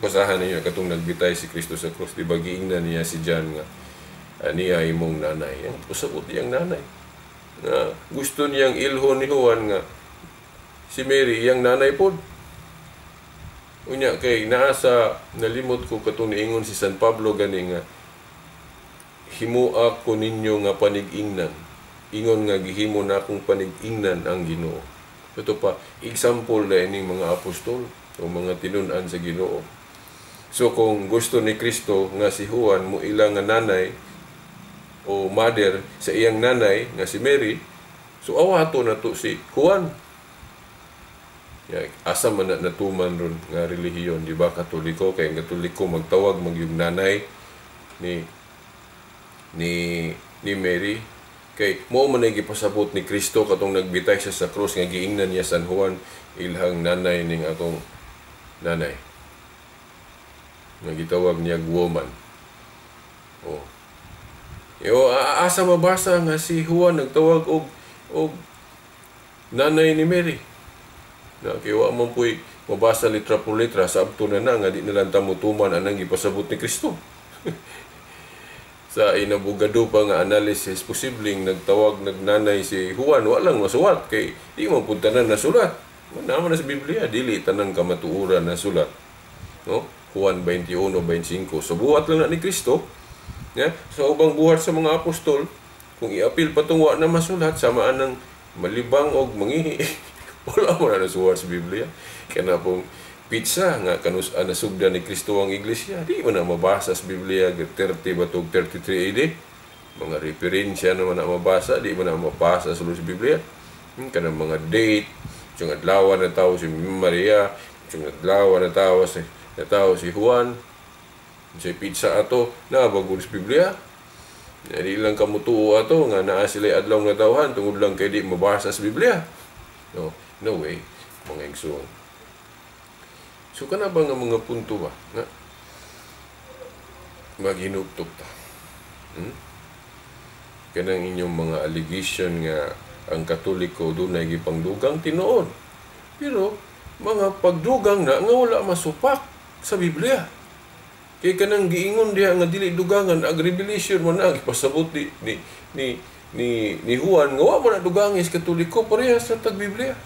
basahan ninyo katong nagbitay si Kristo sa krus, di ba giingnan niya si John nga aniya imong nanay. Ang usabot iyang nanay. Nga gusto niyang ilhon ni Juan nga si Mary iyang nanay pod. Unya kay naa sa nalimot ko katong niingon si San Pablo gani nga himua ko ninyo nga panig-ingnan. Ingon nga gihimo na akong panig-ingnan ang Ginoo. Ito pa example na ining mga apostol o mga tinun-an sa Ginoo. So kung gusto ni Kristo nga si Juan mo ila nga nanay o mother sa iyang nanay nga si Mary, so awato na to si Juan. Ya, asa man na natuman ron nga relihiyon, di ba? Katoliko, kay ang Katoliko magtawag magyug nanay ni ni ni Mary. Kay mao man ay gipasabot ni Kristo katong nagbitay siya sa krus nga giingnan niya San Juan ilhang nanay ning akong nanay. Nga gitawag niya woman. Oh. Yo asa mabasa nga si Juan nagtawag og nanay ni Mary. Na kay wa man puy mabasa litra por litra, sabto na na nga di na lang ta motuman anang gipasabot ni Kristo. Sa inabogado pa nga analysis, posibleng nagtawag nagnanay si Juan, wa lang masuwat kay di man pud tanan nasulat. Wala man na sa Biblia, dili tanang kamatuoran na sulat. No? Juan 21:25. So buhat lang na ni Kristo. Yeah? Sa ubang buhat sa mga apostol, kung iapil pa tong wa na masulat, samaan ng malibang og mangihi. Wala mo na nasuwat sa Biblia. Kaya na pong pizza nga kanus nasugdan ni Kristo ang iglesia, di mo na mabasa sa Biblia 30 ba tog 33 AD. Mga referensya naman na mabasa, di mo na mabasa sa Biblia. Kanang mga date, yung adlaw na tao si Maria, yung adlaw na tao si Juan, sa pizza ato, nabagod sa Biblia. Di lang kamutuo ato nga naa sila adlaw nga tawhan tungod lang kay di mabasa sa Biblia. No, no way, mga igsoon. So kana ba nga mga punto ba nga maghinugtok ta? Kanang inyong mga allegation nga ang Katoliko dunay gipangdugang, tinuod. Pero mga pagdugang na nga wala masupak sa Biblia. Kay kanang giingon diha nga dili dugangan, ag Revelation man na gipasabot ni Juan nga wa man na dugangis Katoliko, parehas sa tag Biblia.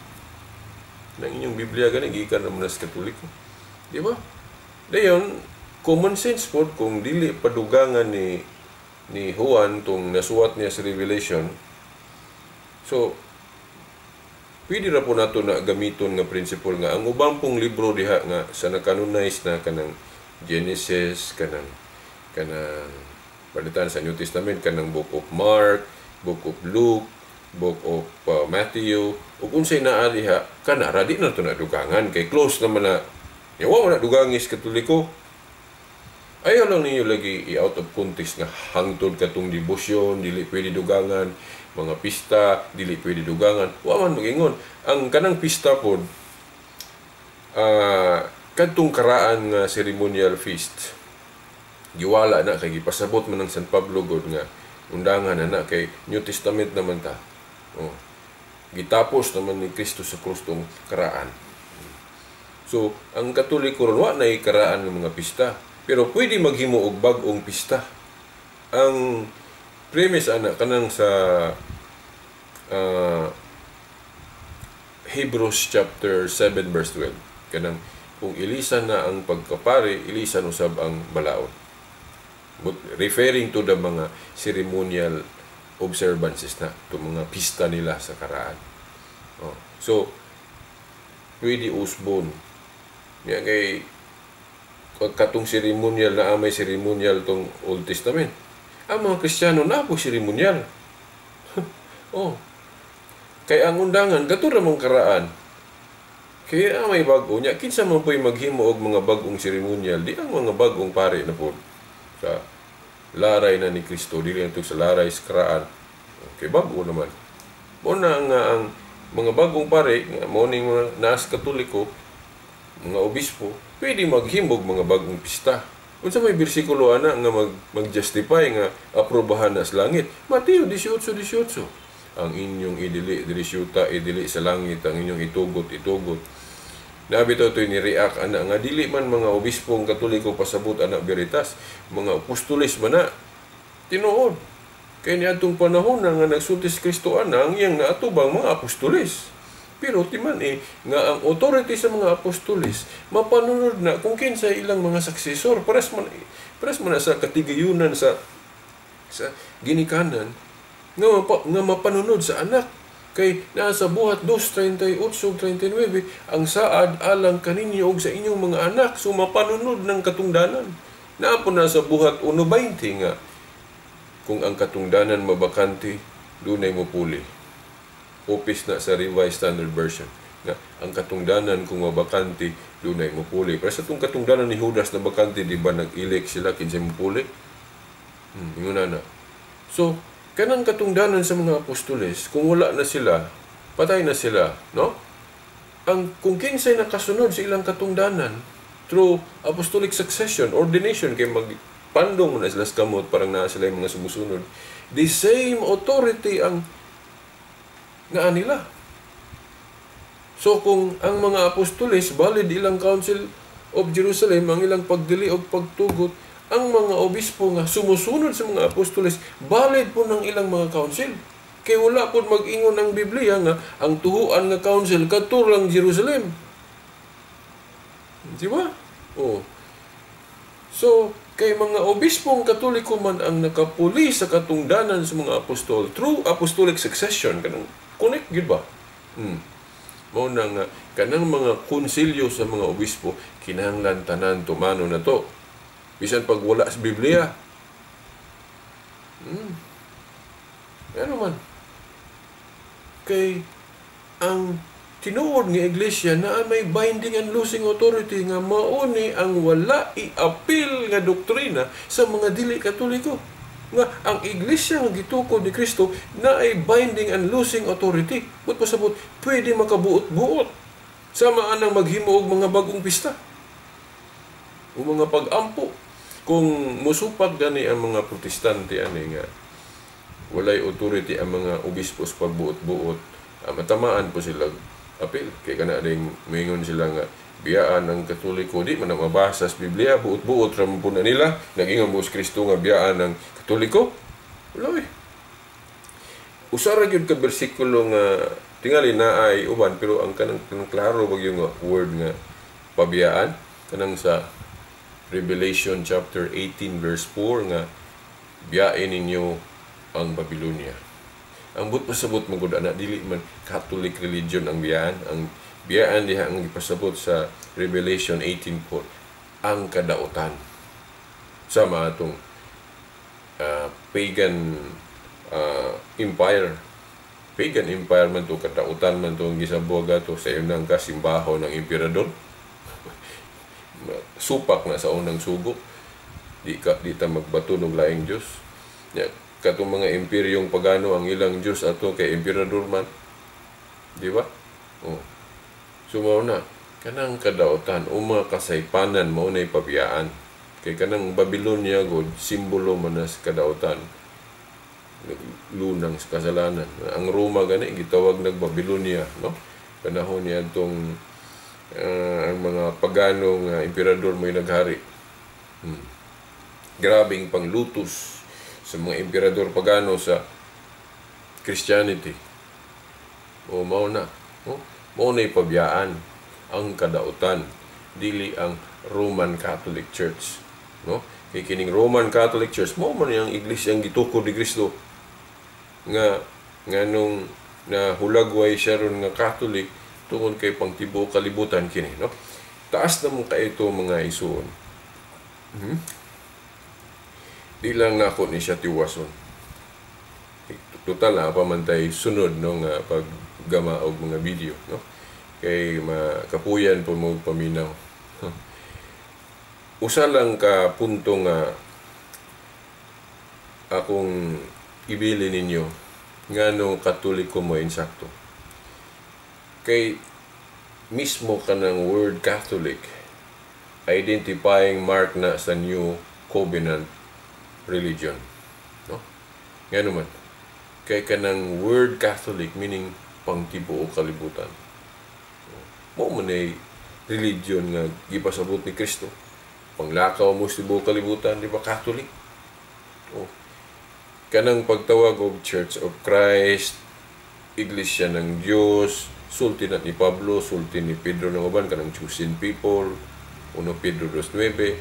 Nang inyong Biblia gani gikan naman sa Katoliko. Di ba? Dayon common sense pod, kung dili padugangan ni Juan tong nasuwat niya sa Revelation. So pwede ra po nato na gamiton nga principle nga ang ubang pong libro diha nga sa na-canonize na, kanang Genesis, kanang balitan sa New Testament, kanang Book of Mark, Book of Luke, Book of Matthew, ug unsay naa diha, kana ra di na to na dugangan kay close naman na. Yawa man na dugangis Katoliko. Ayaw lang ninyo lagi i-out of context nga hangtod katong debosyon, dili pwede dugangan, mga pista, dili pwede dugangan. Wa man magingon. Ang kanang pista pod, kadtong karaan nga ceremonial feast, giwala na kay gipasabot man ng San Pablo god nga undangan na na kay New Testament naman ta. Oh. Gitapos naman ni Kristo sa krus tong karaan. So, ang Katoliko ron wa nay karaan ng mga pista. Pero pwede maghimo og bag-ong pista. Ang premise ana kanang sa Hebrews chapter 7 verse 12. Kanang kung ilisan na ang pagkapari, ilisan usab ang balaod. But referring to the mga ceremonial observances na, to mga pista nila sa karaan. Oh. So, pwede usbon. Nga kay katong ceremonial na may ceremonial tong Old Testament. Ang mga Kristiyano na po ceremonial. Oh. Kay ang undangan kato ra mong karaan. Kaya may bag-o niya, kinsa man po'y maghimo og mga bag-ong ceremonial, di ang mga bag-ong pare na po sa laray na ni Kristo, dili na sa laray sa karaan. Okay, bag-o naman. Mo na nga ang mga bagong pare, nga mo ning mga naas Katoliko, mga obispo, pwede maghimog mga bagong pista. Unsa may bersikulo ana nga mag-justify nga aprobahan na sa langit? Mateo 18:18. Ang inyong idili diri syuta, idili sa langit, ang inyong itugot, itugot. Nabi to to'y ni-react ana nga dili man mga obispong Katoliko pasabot ana veritas, mga apostolis man na tinuod. Kay niadtong panahon na nga nagsulti si Kristo ana, ang iyang naatubang mga apostolis. Pero timan nga ang authority sa mga apostolis mapanunod na kung kinsa ilang mga successor. Pares man na sa katigayunan sa ginikanan nga mapanunod sa anak. Kay naa sa Buhat 2:38-39, ang saad alang kaninyo og sa inyong mga anak, so mapanunod ng katungdanan. Naa po na sa Buhat 1:20 nga kung ang katungdanan mabakante, dunay mopuli. Opis na sa Revised Standard Version nga ang katungdanan kung mabakante, dunay mopuli. Pero sa itong katungdanan ni Judas na bakante, di ba nag-elect sila kinsay mopuli? Ingon na. So, kanang katungdanan sa mga apostoles, kung wala na sila, patay na sila, no? Ang kung kinsay nakasunod sa ilang katungdanan through apostolic succession, ordination, kay magpandong na sila sa kamot, parang naa sila yung mga sumusunod. The same authority ang naa nila. So kung ang mga apostoles, valid ilang Council of Jerusalem, ang ilang pagdili o pagtugot, ang mga obispo nga sumusunod sa mga apostoles, valid po ng ilang mga council. Kay wala po mag-ingon ang Biblia nga ang tuhuan nga council kadto lang Jerusalem. Di ba? Oh. So, kay mga obispong Katoliko man ang nakapuli sa katungdanan sa mga apostol through apostolic succession, kanang connect gyud ba? Mao na nga kanang mga konsilyo sa mga obispo kinahanglan tanan tumano na to. Bisan pag wala sa Biblia. Ano man? Kay ang tinuod nga iglesia na may binding and loosing authority nga mauni ang wala i-appeal nga doktrina sa mga dili Katoliko. Nga ang iglesia nga gitukod ni Kristo na ay binding and loosing authority. Buot pasabot, pwede makabuot-buot. Sama anang maghimo og mga bagong pista o mga pag-ampo. Kung musupak gani ang mga Protestante ani nga walay authority ang mga obispo sa pagbuot-buot, matamaan po sila apil. Kay kana ding moingon sila nga biyaan ang Katoliko, di man na mabasa sa Biblia, buot-buot ra man po na nila. Nag-ingon mo si Kristo nga biyaan ang Katoliko? Wala eh. Usa ra gyud ka bersikulo nga tingali na ay uban, pero ang kanang klaro bag yung word nga pabiyaan kanang sa Revelation chapter 18 verse 4 nga biyain ninyo ang Babylonia. Ang buot pasabot man gud ana, dili man Catholic religion ang biyaan. Ang biyaan diha ang gipasabot sa Revelation 18:4 ang kadautan. Sama atong pagan empire. Pagan empire man to, kadautan man to ang gisabuag ato sa unang kasimbaho ng emperador. Supak na sa unang sugo. Di ta magbato og laing Dios. Ya, katong mga imperyong pagano, ang ilang Dios ato kay emperador man. Di ba? Oh. So mao na kanang kadautan o mga kasaypanan, mao nay pabiyaan. Kay kanang Babylonia god, simbolo man na sa kadautan. Lunang sa kasalanan. Ang Roma gani gitawag nag Babylonia, no? Panahon niya atong ang mga pagano nga emperador mo'y naghari. Grabing panglutos sa mga emperador pagano sa Christianity. O mao na. O, mao na pabiyaan ang kadautan, dili ang Roman Catholic Church, no? Kay kining Roman Catholic Church mao man yang iglesia ang gitukod ni Kristo nga nganong nahulagway siya ron nga Catholic tungod kay pangtibuok kalibutan kini, no? Taas na mo kaito, mga isuon. Di lang nako ni siya tiwason. Total na pa man tay sunod, no, nga paggama og mga video, no? Kay makapuyan po mo paminaw. Usa lang ka punto nga akong ibili ninyo ngano Katoliko mo insakto. Kay mismo kanang word Catholic, identifying mark na sa New Covenant religion, no? Ngano man? Kay kanang word Catholic meaning pangtibuok kalibutan. Mao man ay religion nga gipasabot ni Kristo. Panglakaw mo sa tibuok kalibutan, di ba Catholic? Oh. Kanang pagtawag og Church of Christ, Iglesia ng Dios, sulti na ni Pablo, sulti ni Pedro ng uban, kanang chosen people, 1 Pedro 2:9.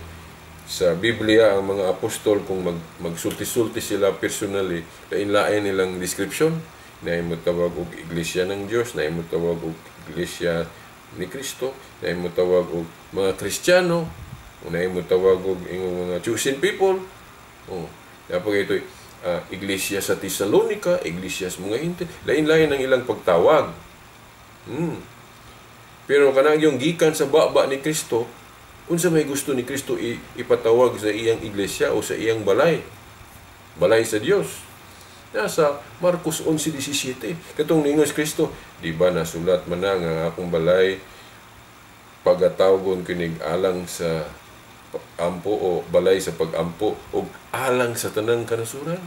Sa Biblia, ang mga apostol, kung magsulti-sulti sila personally, lain-lain nilang description. Naay mo tawag og Iglesia ng Dios, naay mo tawag og Iglesia ni Kristo, naay mo tawag og mga Kristiyano, naay mo tawag og ingong mga chosen people. Oh, dapat ito Iglesia sa Tesalonica, Iglesia sa mga Hinte, lain-lain ang ilang pagtawag. Pero kanang yung gikan sa baba ni Kristo, unsa may gusto ni Kristo ipatawag sa iyang iglesia o sa iyang balay? Balay sa Dios. Nasa Marcos 11:17. Katong niingon si Kristo, di ba nasulat man na nga akong balay pagatawgon kinig alang sa ampo o balay sa pag-ampo o alang sa tanang kanasuran?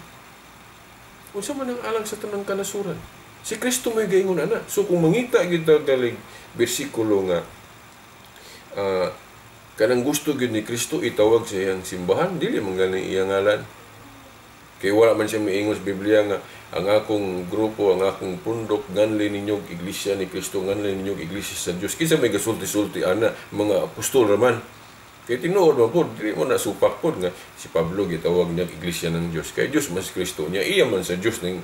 Unsa man ang alang sa tanang kanasuran? Si Kristo may gaingon ana. So kung mangita gyud galing bersikulo nga kanang gusto gyud ni Kristo itawag sa iyang simbahan, dili man galing iyang ngalan. Kay wala man siya miingon sa Biblia nga ang akong grupo, ang akong pundok nganli ninyo iglesia ni Kristo, nganli ninyo iglesia sa Dios. Kinsa may gasulti-sulti ana? Mga apostol raman. Kay tinuod man pod, dili mo na supak pod nga si Pablo gitawag niya iglesia ng Dios. Kay Dios mas Kristo niya, iya man sa Dios ning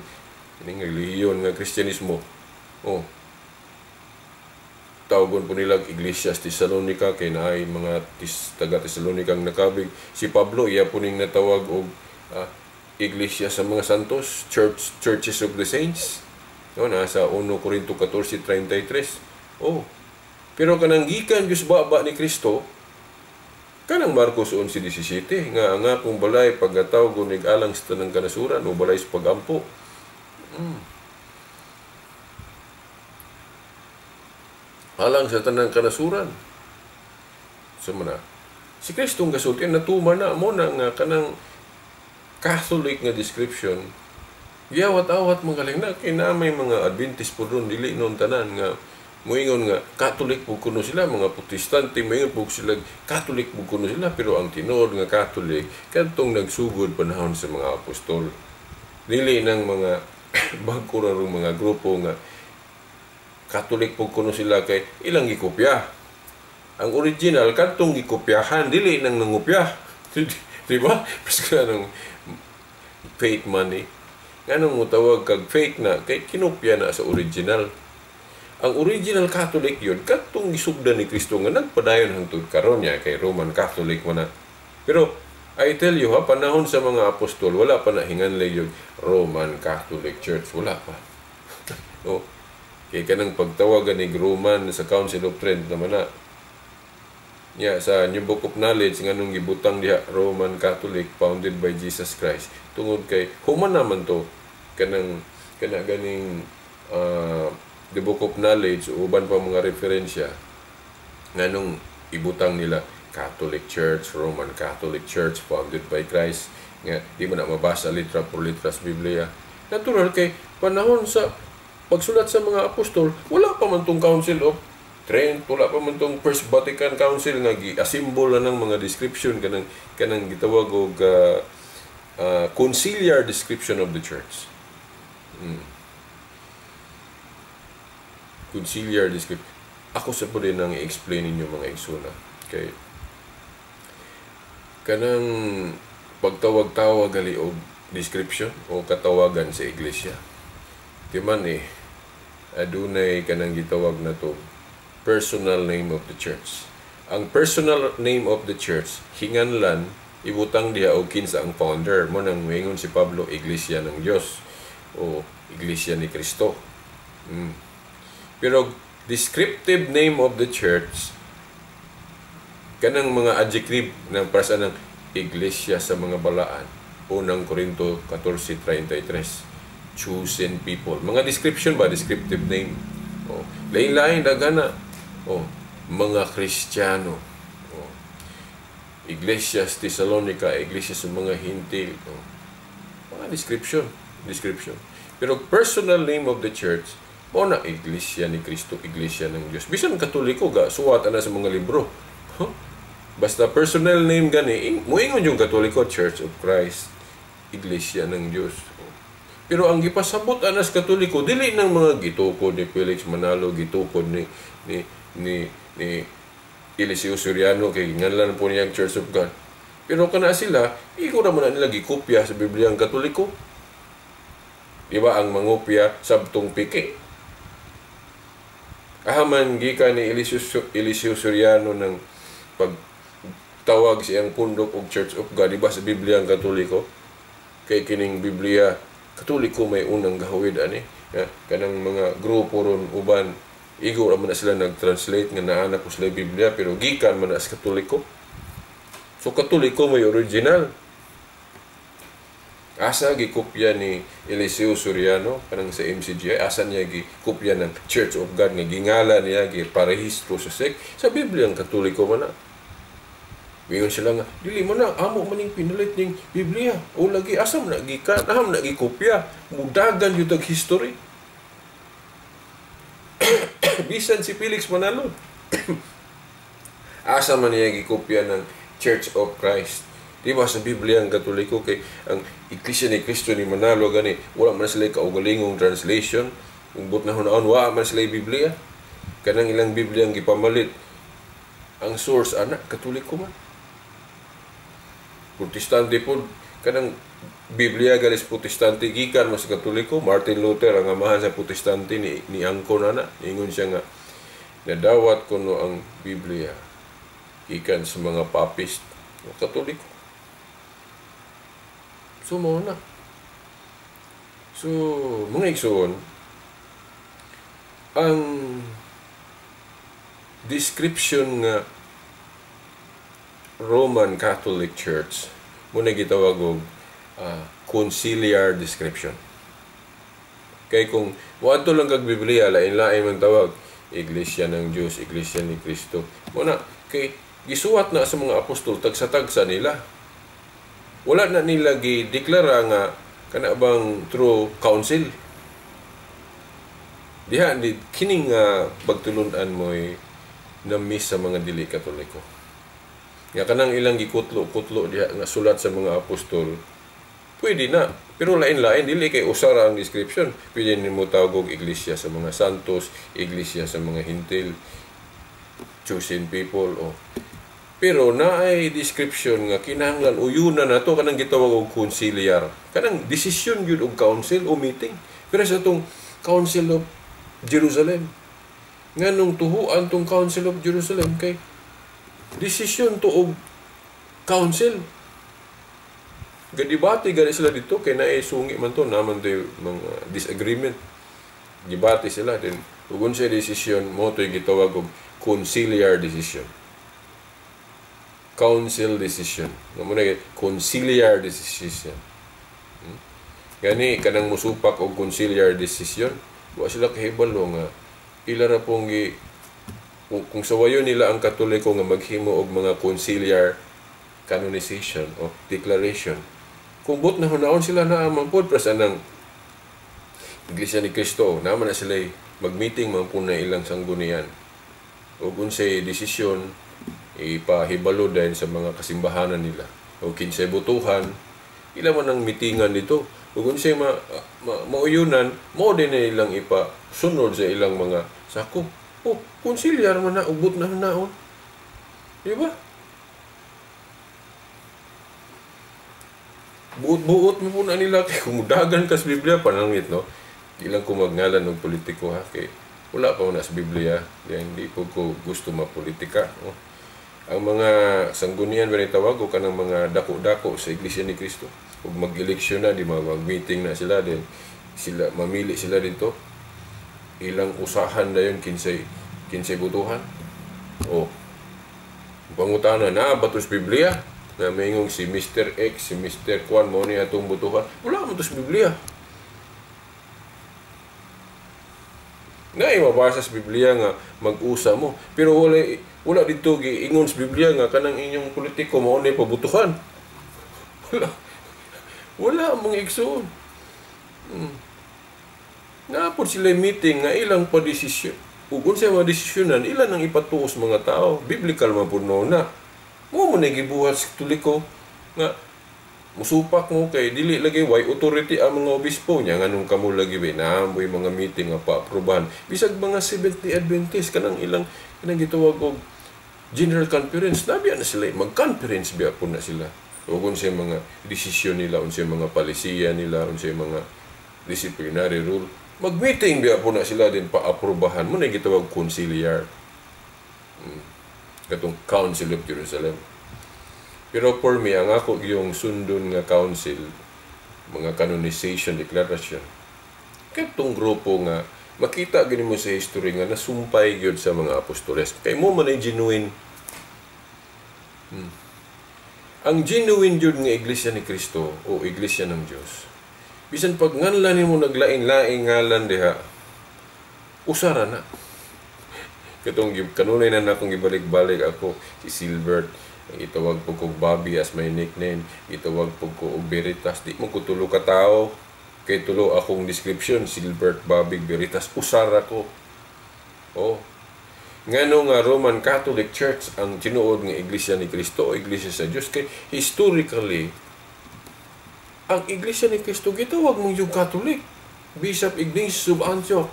kining relihiyon nga Kristyanismo. Oh. Tawagon po nila iglesia sa Tesalonica kay naay mga taga Tesalonica ang nakabig. Si Pablo iya po ning natawag og iglesia sa mga santos, churches of the saints. No, nasa 1 Corinto 14:33. Oh. Pero kanang gikan gyud baba ni Kristo, Kanang Marcos 11:17 nga ang akong balay pagkatawag nig alang sa tanang kanasuran o balay sa pagampo. Alang sa tanang kanasuran. So man na, si Kristo ang gasulti natuman na mo na nga kanang Catholic nga description. Giawat-awat magaling na kay na may mga Adventist po doon dili noon tanan nga moingon nga Catholic po kuno sila, mga Protestante moingon po sila Catholic po kuno sila, pero ang tinuod nga Catholic kadtong nagsugod panahon sa mga apostol, dili nang mga bag-o ra rong mga grupo nga Catholic po kuno sila kay ilang gikopya. Ang original kadtong gikopyahan, dili nang nangopya. Di ba? Paska nang fake money. Nganong motawag kag fake na kay kinopya na sa original. Ang original Catholic yun, katong gisugdan ni Kristo nga nagpadayon hangtod karon niya kay Roman Catholic man na. Pero I tell you ha, panahon sa mga apostol, wala pa na hinganlay yung Roman Catholic Church. Wala pa. O, kay kanang pagtawagan ni Roman sa Council of Trent naman na. Ya, sa New Book of Knowledge, nganong gibutang diha Roman Catholic founded by Jesus Christ. Tungod kay, human naman to, kanang, kana ganing, The Book of Knowledge, uban pa mga referensya, nganong ibutang nila Catholic Church, Roman Catholic Church founded by Christ, nga di mo na mabasa litra por litra sa Biblia. Natural kay panahon sa pagsulat sa mga apostol, wala pa man tong Council of Trent, wala pa man tong First Vatican Council nga gi-assemble na ng mga description kanang kanang gitawag og conciliar description of the church. Conciliar description. Ako sa po din ang i-explain ninyo mga igsuna. Kay kanang pagtawag-tawag gali og description o katawagan sa iglesia. Di man adunay kanang gitawag na to personal name of the church. Ang personal name of the church hinganlan ibutang diha og kinsa ang founder. Mo nang moingon si Pablo, Iglesia ng Dios o Iglesia ni Kristo. Pero descriptive name of the church kanang mga adjective ng para sa ng iglesia sa mga balaan, Unang Korinto 14:33, chosen people. Mga description ba, descriptive name. Oh, lain-lain dagana. Oh, mga Kristiyano. Oh, Iglesia sa Thessalonica, iglesia sa mga Hintil. Oh, mga description, description. Pero personal name of the church mao na Iglesia ni Kristo, Iglesia ng Dios. Bisan Katoliko ga suwat ana sa mga libro. Huh? Basta personal name gani, moingon yung Katoliko, Church of Christ, Iglesia ng Dios. Pero ang gipasabot ana sa Katoliko dili nang mga gitukod ni Felix Manalo, gitukod ni Eliseo Soriano kay nganlan po niya ang Church of God. Pero kana sila, iko ra man na nila gikopya sa Biblia ang Katoliko. Di ba ang mangopya sabtong piki? Ahaman gikan ni Eliseo Soriano ng pagtawag siyang pundok og Church of God, di ba sa Biblia ang Katoliko? Kay kining Biblia Katoliko may unang gahawid ani. Ya, kanang mga grupo ron uban igo ra man na sila nag-translate nga naa na po sila Biblia pero gikan man na sa Katoliko. So Katoliko may original. Asa gikopya ni Eliseo Soriano kanang sa MCGI, asa niya gikopya ng Church of God nga gingala niya giparehistro sa SEC sa Biblia ang Katoliko man na. Ingon sila nga dili man na amo maning pinalit ning Biblia o lagi asa man na gikan, asa man na gikopya, mudagan jud og history. Bisan si Felix Manalo asa man niya gikopya ng Church of Christ. Di ba sa Biblia ang Katoliko kay ang Iglesia ni Kristo ni Manalo gani wala man sila kaugalingong translation. Umbot na hunaon wa man sila Biblia. Kanang ilang Biblia ang gipamalit. Ang source ana Katoliko man. Protestante po kanang Biblia galis Protestante gikan mas Katoliko. Martin Luther ang amahan sa Protestante ni angkon ana. Ingon siya nga nadawat kuno ang Biblia gikan sa mga papist o Katoliko. So, mao na. So, mga igsoon, ang description nga Roman Catholic Church mo na gitawag og conciliar description. Kay kung moadto lang kag Biblia, lain-lain man tawag, Iglesia ng Dios, Iglesia ni Kristo. Mo na kay gisuwat na sa mga apostol, tagsa-tagsa nila. Wala na nila gideklara nga kana bang true council. Diha ni kining pagtulun-an mo'y na-miss sa mga dili Katoliko. Nga kanang ilang gikutlo-kutlo diha nga sulat sa mga apostol, pwede na. Pero lain-lain, dili kay usara ang description. Pwede nimo tawag og iglesia sa mga santos, iglesia sa mga Hentil, chosen people. O. Pero naay description nga kinahanglan uyuna na to, kanang gitawag og conciliar. Kanang desisyon gyud og council o meeting. Pero sa atong Council of Jerusalem, nganong tuhuan tong Council of Jerusalem? Kay desisyon to og council. Gadibate gani sila dito kay naay sungi man to, naman to mga disagreement. Debate sila din. Ug unsay desisyon mo to'y gitawag og conciliar decision. Council decision. Mo na conciliar decision. Gani kanang musupak og conciliar decision, wa sila kahibalo nga ila ra pong gi kung sawayon nila ang Katoliko nga maghimo og mga conciliar canonization o declaration. Kung but na hunaon sila na man pod pres anang Iglesia ni Cristo, naman na sila mag-meeting man po na ilang sanggunian. O unsay desisyon ipahibalo din sa mga kasimbahanan nila. O kinsay botohan, ila man ang meetingan dito. Ug unsay ma, ma, mauyunan, mo din na ilang ipasunod sa ilang mga sakop. Oh, conciliar man na, ugbot na naon. Di ba? Buot-buot mo po na nila kay kung dagan ka sa Biblia panangit, no? Di lang ko magngalan og politiko, ha, kay wala pa na sa Biblia, di hindi po ko gusto mapolitika, no? Ang mga sanggunian ba ni tawag o kanang mga dako-dako sa Iglesia ni Cristo, ug mag-eleksyon na, di mag-meeting na sila din sila, mamili sila dito, ilang usahan na yun kinsay kinsay botohan. O pangutana na ba to sa Biblia na maingong si Mr. X, si Mr. Kwan mo ni atong botohan? Wala mo to sa Biblia. Na mabasa sa Biblia nga mag-usa mo, pero wala wala dito giingon sa Biblia nga kanang inyong politiko mao ni pabutuhan. Wala wala mong igsoon. Naapod sila meeting nga ilang pa-desisyon. Ug unsay mga desisyonan, ilan ang ipatuos mga tao. Biblical man pud na. Mo mo na gibuhat sa Katoliko nga musupak mo kay dili lagi way authority ang mga obispo niya. Nganong kamo lagi ba naamoy mga meeting nga pa-aprobahan bisag mga Seventh-day Adventist, kanang ilang kanang gitawag og General Conference, nabiya na sila, mag-conference biya po na sila ug unsay mga desisyon nila, unsay mga palisiya nila, unsay mga disciplinary rule, mag-meeting biya po na sila din pa-aprobahan. Mo na gitawag conciliar, katong Council of Jerusalem. Pero for me, ang ako yung sundon nga council, mga canonization declaration, katong grupo nga makita gini mo sa history nga nasumpay gyud sa mga apostoles. Kay mo man ay genuine. Ang genuine gyud nga Iglesia ni Kristo o Iglesia ng Dios. Bisan pag nganlan nimo naglain-laing ngalan diha, usara na. Katong kanunay na nakong ibalik-balik ako si Silbert, itawag po kog Bobby as my nickname, itawag po ko og Veritas. Di mo ko tulo ka tawo kay tulo akong description, Silbert, Bobby, Veritas, usara ko. Oh, ngano nga Roman Catholic Church ang tinuod nga Iglesia ni Kristo o Iglesia sa Dios? Kay historically ang Iglesia ni Kristo gitawag mong yung Catholic. Bishop Ignatius of Antioch,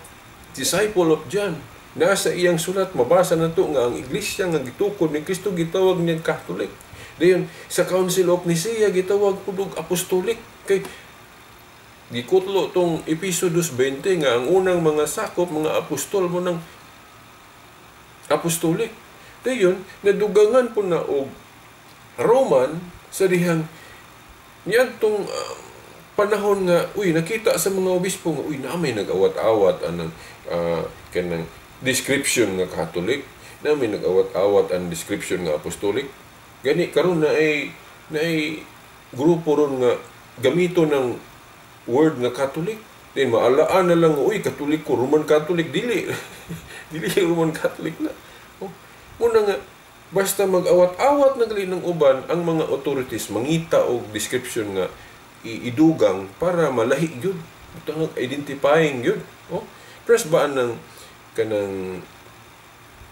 disciple of John, nasa iyang sulat mabasa na to nga ang iglesia nga gitukod ni Kristo gitawag niya Catholic. Dayon sa Council of Nicaea gitawag pud og Apostolic kay gikutlo tong Episo 2:20 nga ang unang mga sakop mga apostol mo ng Apostolic. Dayon nadugangan po na og Roman sa dihang niadtong panahon nga uy nakita sa mga obispo nga uy na may nag-awat-awat anang kanang description nga Catholic, na may nag-awat-awat ang description nga Apostolic. Gani karon na ay grupo ron nga gamito ng word nga Catholic. Then maalaan na lang, "Uy, Katoliko, Roman Catholic." Dili. Dili Roman Catholic na. Oh, muna nga, basta mag-awat-awat na gali ng uban, ang mga authorities mangita og description nga idugang para malahi gyud. Butang identifying gyud. Oh, press ba ng kanang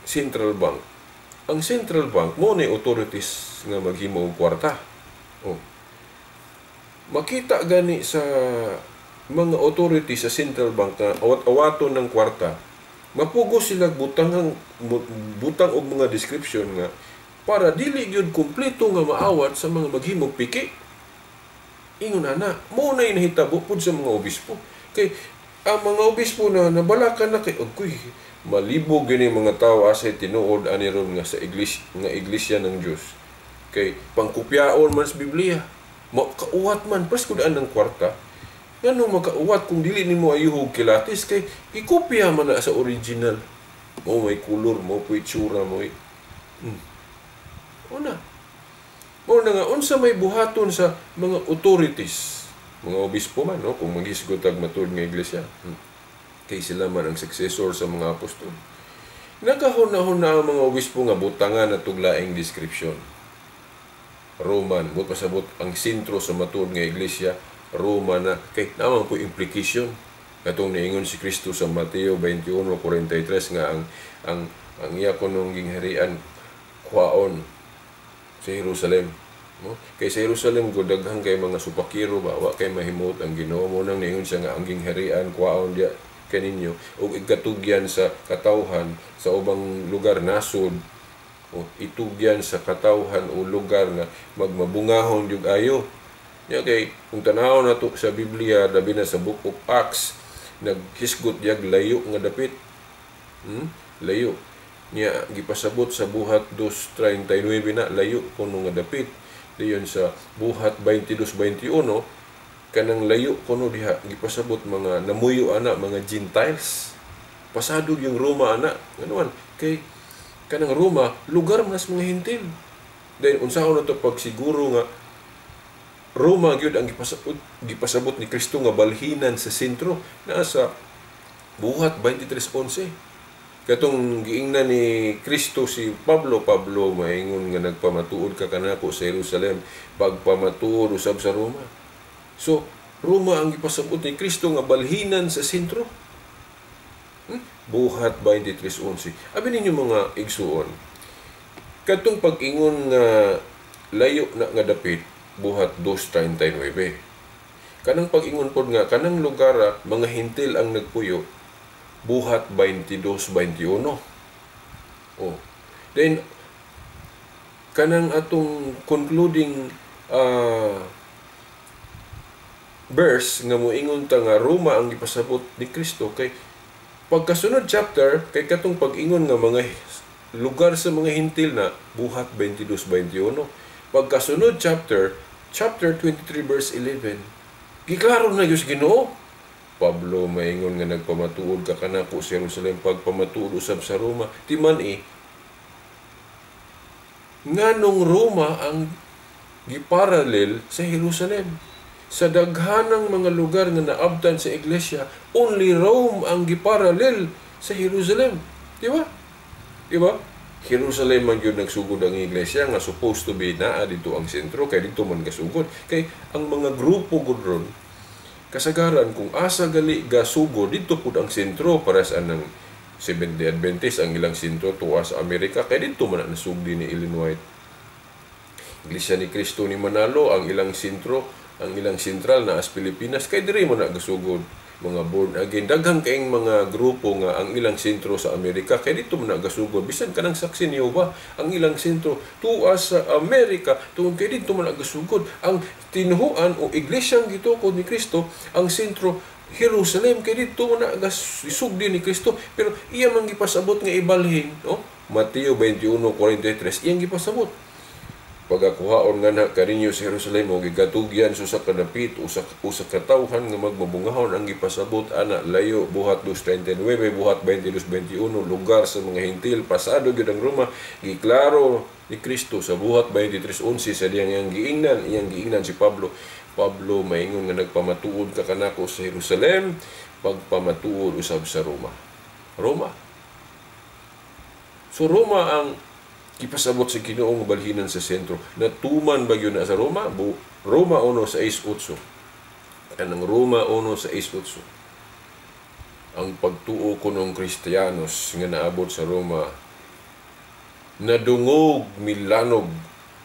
central bank? Ang central bank mo ni authorities nga maghimo og kwarta. Oh. Makita gani sa mga authorities sa central bank nga awat-awaton ng kwarta, mapugos sila butang butang og mga description nga para dili gyud kumpleto nga maawat sa mga maghimog piki. Ingon ana, mo na nahitabo pud sa mga obispo. Kay ang mga obispo na nabalakan na kay agoy, malibog gini mga tao asay tinuod ani ron nga sa iglesia, nga iglesia ng Dios. Kay pangkopyaon man sa Biblia. Makauwat man pres kudaan ng kwarta. Nganong makauwat kung dili nimo ayuhog kilatis kay gikopya man na sa original. Mo may kulor, mo po itsura mo. Una. Mo na nga unsa may buhaton sa mga authorities, mga obispo man, no, kung maghisgot ag matud nga iglesia. Kay sila man ang successor sa mga apostol. Nagahuna-huna ang mga obispo nga butangan na tuglaing description. Roman, but pasabot ang sentro sa matuod nga iglesia, Roma na, kay naman po implication katong niingon si Kristo sa Mateo 21:43 nga ang iya kunong gingharian kuhaon sa Jerusalem, no? Kay sa Jerusalem gud daghan kay mga supakiro ba, wa kay mahimot ang Ginoo mo nang niingon siya nga ang gingharian kuhaon diya kaninyo ug igatugyan sa katawhan sa ubang lugar, nasod, o itugyan sa katawhan o lugar nga magmabungahon jud ayo. Ya kay kung tan-awon nato sa Biblia, labi na sa Book of Acts, naghisgot yag layo nga dapit. Layo. Nya gipasabot sa Buhat 2:39 na layo kuno nga dapit. Dayon sa Buhat 22:21, kanang layo kuno diha gipasabot mga namuyo ana, mga Gentiles. Pasado yung Roma ana. Ngano kay kanang Roma lugar man sa mga Hentil. Then unsaon nato pagsiguro nga Roma gyud ang gipasabot ni Kristo nga balhinan sa sentro naa sa Buhat 23:11? Katong giingnan ni Kristo si Pablo, "Pablo, maingon nga nagpamatuod ka kanako sa Jerusalem, pagpamatuod usab sa Roma." So, Roma ang gipasabot ni Kristo nga balhinan sa sentro. Buhat 23:11. Abi ninyo, mga igsuon, katong pag-ingon nga layo na nga dapit, Buhat 2:39. Kanang pag-ingon pod nga kanang lugar mga Hentil ang nagpuyo, Buhat 22:21. Oh. Then kanang atong concluding verse nga moingon ta nga Roma ang gipasabot ni Kristo, kay pagkasunod chapter kay katong pag-ingon nga mga lugar sa mga Hentil na Buhat 22:21. Pagkasunod chapter, chapter 23 verse 11, giklaro na Diyos Ginoo, "Pablo, maingon nga nagpamatuod ka kanako sa Jerusalem, pagpamatuod usab sa Roma." Timan eh, nganong Roma ang giparallel sa Jerusalem? Sa daghanang mga lugar nga naabtan sa iglesia, only Rome ang giparallel sa Jerusalem. Di ba? Di ba? Jerusalem man gyud nagsugod ang iglesia nga supposed to be naa dito ang sentro kay dito man gasugod. Kay ang mga grupo gud ron kasagaran kung asa gali gasugod, dito pud ang sentro, para sa anang Seventh-day Adventist, ang ilang sentro tuwa sa Amerika kay dito man na nasugdi ni Ellen White. Iglesia ni Cristo ni Manalo, ang ilang sentro, ang ilang sentral naa sa Pilipinas kay diri man na gasugod. Mga born again, daghang kaing mga grupo nga ang ilang sentro sa Amerika kay dito man nagasugod. Bisan kanang Saksi ni Jehova, ang ilang sentro tuwa sa Amerika tungod kay dito man nagasugod. Ang tinuhuan o iglesyang gitukod ni Kristo, ang sentro Jerusalem kay dito man nagasugdi ni Kristo, pero iya man gipasabot nga ibalhin, no? Mateo 21:43 iyang gipasabot. Pagakuhaon nga na kaninyo sa Jerusalem o gigatugyan sa usa ka dapit, usa usa ka tawhan nga magmabungahon ang gipasabot ana layo. Buhat 2:39, Buhat 22:21, lugar sa mga Hentil, pasado gyud ang Roma. Giklaro ni Kristo sa Buhat 23:11 sa diyang iyang giingnan si Pablo, "Pablo, maingon nga nagpamatuod ka kanako sa Jerusalem, pagpamatuod usab sa Roma." Roma. So Roma ang gipasabot sa Ginoo nga balhinan sa sentro. Natuman ba gyud na sa Roma? Roma 1:6-8. Kanang Roma 1:6-8. Ang pagtuo kunong Kristiyanos nga naabot sa Roma, nadungog, milanog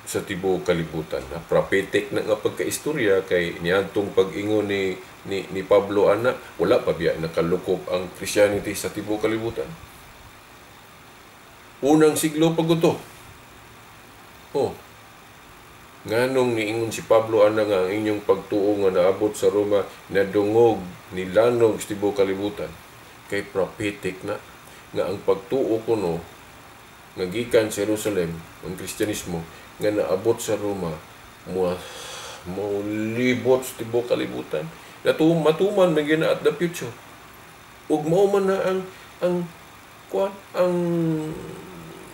sa tibuok kalibutan. Na prophetic na nga pagkaistorya kay niadtong pag-ingon ni Pablo ana, wala pa biya nakalukop ang Christianity sa tibuok kalibutan. Unang siglo pa to. Oh. Nganong niingon si Pablo ana nga ang inyong pagtuo nga naabot sa Roma nadungog, nilanog sa tibuok kalibutan? Kay prophetic na nga ang pagtuo kuno nga gikan sa Jerusalem, ang Kristyanismo nga naabot sa Roma, mo mo libot sa tibuok kalibutan. Matuman man gyud na at the future. Ug mao man na ang kuan, ang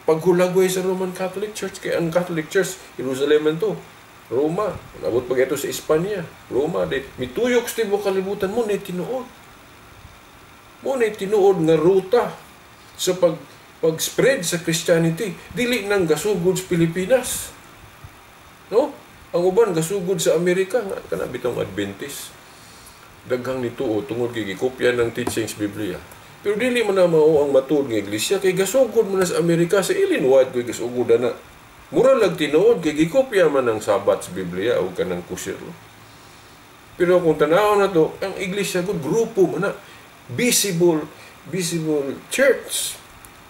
paghulagway sa Roman Catholic Church, kay ang Catholic Church, Jerusalem man to. Roma, nabot pag ito sa Espanya, Roma, di mituyok sa tibuok kalibutan. Mo ni tinuod. Mo ni tinuod nga ruta sa pag-spread sa Christianity. Dili nang gasugod sa Pilipinas. No? Ang uban gasugod sa Amerika nga kana bitong Adventist. Daghang nituo tungod kay gikopya ng teachings Biblia. Pero dili man na mao ang matuod nga iglesia kay gasugod man na sa Amerika. Sa Ellen White kay gasugod na. Mura lang tinuod kay gikopya man ang Sabat sa Biblia o kanang kusir. Pero kung tanaw na to, ang iglesia gud grupo man na, visible visible church,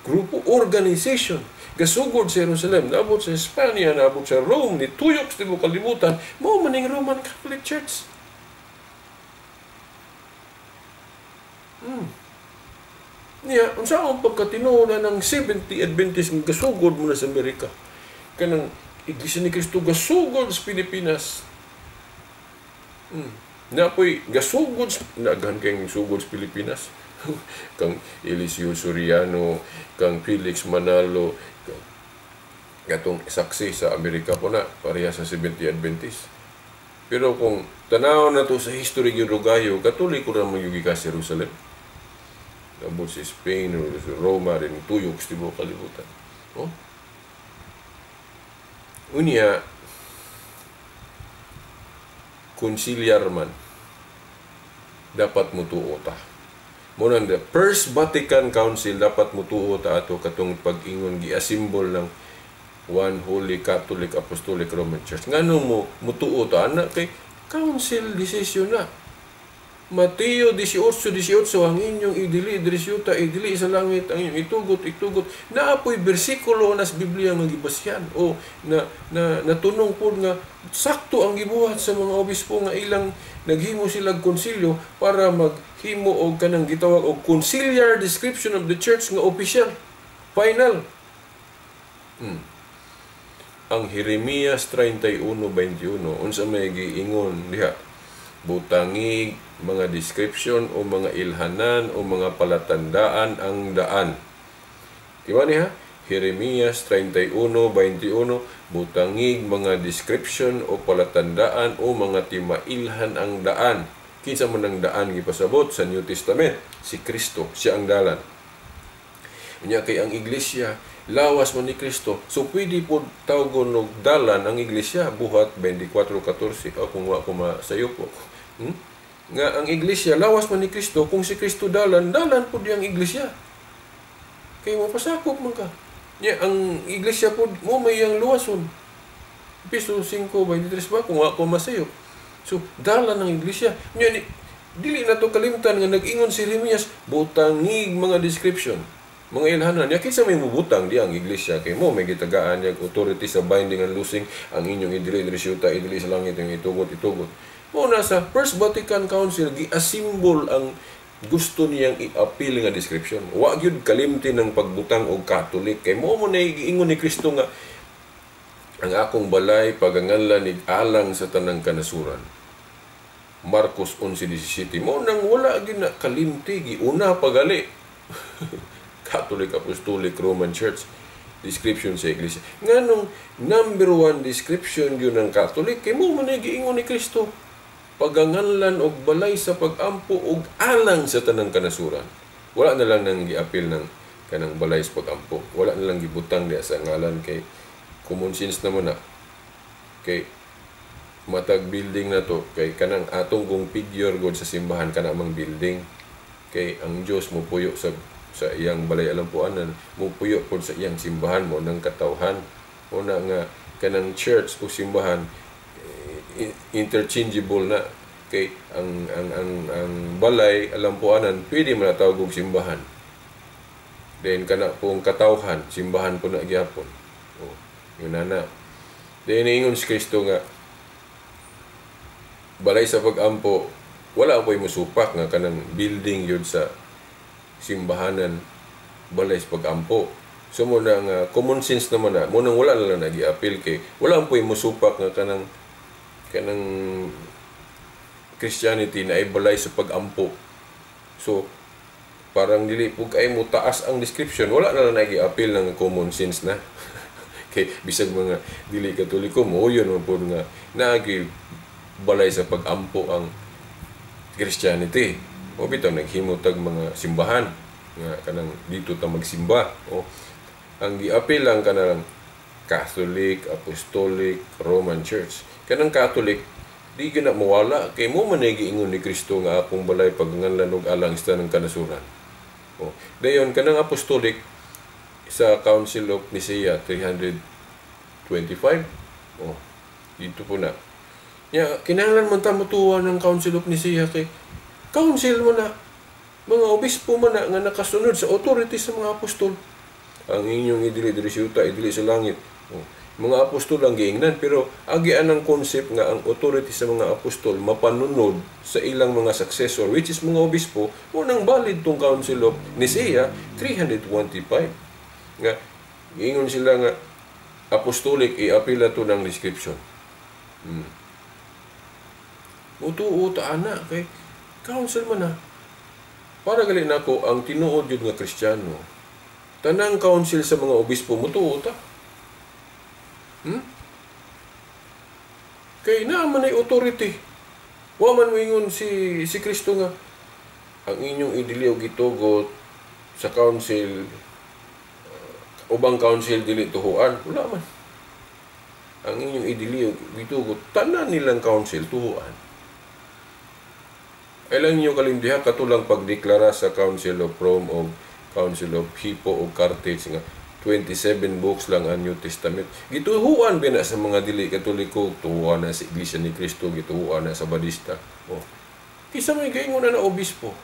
grupo, organization. Gasugod sa Jerusalem, naabot sa Espanya, naabot sa Rome, nituyok sa tibuok kalibutan, mao man ning Roman Catholic Church. Niya, unsa ang pagkatinuod na ng 70 Adventist nga gasugod mo na sa Amerika? Kanang Iglesia ni Cristo gasugod sa Pilipinas. Napoy gasugod, naghan kayong sugod sa Pilipinas. Kang Eliseo Soriano, kang Felix Manalo, katong saksi sa Amerika po na, pareha sa 70 Adventist. Pero kung tanaw na to sa history gyud rugayo, Katoliko ra man gyud sa Jerusalem. Abot sa Spain, Roma, rin tuyok sa tibuok kalibutan. Oh? Unya, conciliar man, dapat mutuo ta. Muna the First Vatican Council, dapat mutuo ta ato katong pag-ingon gi-assemble ng One Holy Catholic Apostolic Roman Church. Ngano mo mutuo ta ana? Kay council decision na. Mateo 18:18, ang inyong idili diri sa yuta, idili sa langit, ang inyong itugot, itugot. Naapoy bersikulo na sa Biblia nga gibasyan o na, na natunong pod nga sakto ang gibuhat sa mga obispo nga ilang naghimo sila konsilyo para maghimo og kanang gitawag og conciliar description of the church nga official, final. Ang Jeremias 31:21, unsa may giingon diha? Butangi mga description o mga ilhanan o mga palatandaan ang daan. Di ba niya? Jeremias 31:21, butangig mga description o palatandaan o mga timailhan ang daan. Kinsa man ang daan gipasabot sa New Testament? Si Kristo, siya ang dalan. Unya kay ang iglesia lawas man ni Kristo. So pwede po tawgon og dalan ang iglesia, Buhat 24:14. O kung wa ko masayo po. Nga ang iglesia lawas man ni Kristo, kung si Kristo dalan, dalan po ang iglesia. Kay mo pasakop man ka. Nya ang iglesia po mo may ang luwason. Episo 5:23 ba kung wa ko masayo. So dalan ang iglesia. Nya ni, dili na to kalimtan nga nag-ingon si Jeremias, butangig mga description, mga ilhanan. Ya kinsa may mubutang di ang iglesia kay mo may gitagaan niya authority sa binding and loosing, ang inyong idili diri sa yuta, idili sa langit, ang itugot, itugot. Mo na sa First Vatican Council gi-assemble ang gusto niyang i-appeal nga description. Wa gyud kalimti ng pagbutang og Catholic kay mo mo na giingon ni Kristo nga Ang akong balay paganganlan ig alang sa tanang kanasuran. Marcos 11:17. Mo nang wala gyud na kalimti, giuna pagali. Catholic, Apostolic, Roman Church description sa iglesia. Nganong number one description yun ng Catholic? Kay mo man giingon ni Kristo. Paganganlan og balay sa pagampo og alang sa tanang kanasuran. Wala na lang nang giapil ng kanang balay sa pagampo. Wala na lang gibutang diya sa ngalan kay common sense na mo na. Kay matag building na to, kay kanang atong kong figure god sa simbahan kana mang building, kay ang Dios mo puyo sa iyang balay alampuanan, mupuyo pod sa iyang simbahan mo ng katawhan. Una nga kanang church o simbahan interchangeable na, kay ang balay alampuanan pwede man natawag og simbahan. Then kana pong katawhan, simbahan po na gyapon. Oh, yun na na. Then ingon si Kristo nga balay sa pagampo, wala po'y musupak nga kanang building yun sa simbahanan balay sa pagampo. So mo na nga common sense naman na mo nang wala na lang nagiapil, kay wala po'y musupak nga kanang Christianity na ay balay sa pagampo. So parang dili pug ay mo taas ang description, wala na lang nagiapil ng common sense na. Kay bisag mga dili Katoliko mo yun man pud nga naagi balay sa pagampo ang Christianity. O bitaw naghimo tag mga simbahan nga kanang dito ta magsimba. O ang giapil lang kanang Catholic, Apostolic, Roman Church. Kanang Catholic di gyud na mawala, kay mo man ay giingon ni Kristo nga akong balay paganganlan og alang sa tanang kanasuran. O dayon kanang Apostolic sa Council of Nicaea 325. O dito po na. Ya, kinahanglan man ta motuwa ng Council of Nicaea, kay council mo na, mga obispo man na nga nakasunod sa authority sa mga apostol. Ang inyong idili diri sa yuta, idili sa langit. O, mga apostol ang giingnan, pero agian ang concept nga ang authority sa mga apostol mapanunod sa ilang mga successor, which is mga obispo. Unang valid tong Council of Nicaea 325 nga giingon sila nga apostolic, iapila to ng description. Mutuo ta ana kay council man na. Para gali nako ang tinuod yun nga Kristiyano, tanang council sa mga obispo mutuo ta. Kay naa man ay authority. Wa man moingon si Kristo nga ang inyong idili og gitugot sa council, ubang council dili tuhuan. Wala man. Ang inyong idili og gitugot, tanan nilang council tuhuan. Ay lang inyo kalimdiha katulang pagdeklara sa Council of Rome o Council of Hippo o Carthage nga 27 books lang ang New Testament. Gituhuan ba na sa mga dili Katoliko, tuhuan na sa Iglesia ni Cristo, gituhuan na sa Badista. Oh. Kisa may gaingon na na obispo.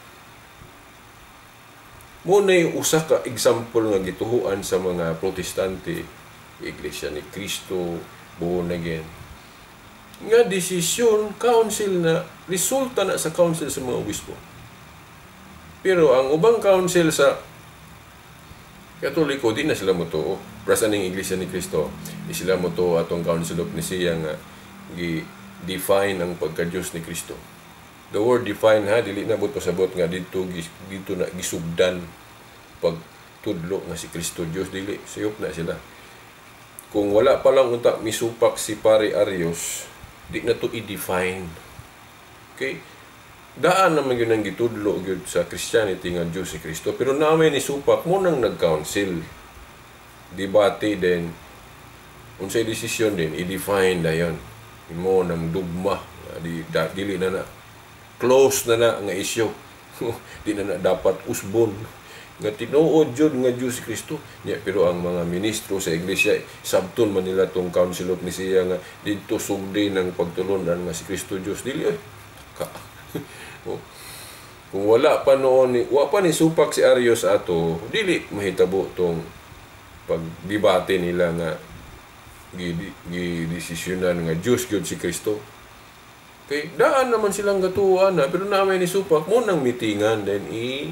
Mo na yung usa ka example nga gituhuan sa mga Protestante, Iglesia ni Cristo, born again. Nga desisyon, council na, resulta na sa council sa mga obispo. Pero ang ubang council sa Katoliko, di na sila motuo. Prasa ning Iglesia ni Cristo, di sila motuo atong Council of Nicaea nga gi-define ang pagka-Diyos ni Kristo. The word "define" ha, dili na bot pasabot nga dito na gisugdan pagtudlo nga si Kristo Diyos, dili, sayop na sila. Kung wala pa lang unta misupak si Pare Arius, di na to i-define. Okay? Daan naman yun ang gitudlo gyud sa Christianity nga Diyos si Kristo. Pero namin ni supak mo nang nag-council. Debate din. Unsay desisyon din, i-define na yun. Mo nang dugma. Dili na na. Close na na nga isyu. Di na na dapat usbon. Nga tinuod jud nga Diyos si Kristo. Nya, pero ang mga ministro sa iglesia, sabton man nila tong Council of Nicaea nga didto sugdi ng pagtulunan nga si Kristo Diyos. Dili oy. Ka. Oh. Kung wala pa noon ni wa pa ni supak si Arius ato, dili mahitabo tong pagdebate nila nga gi-desisyonan nga Diyos gyud si Kristo. Kay daan naman silang gatuan na, pero namin ni supak mo nang mitingan, then i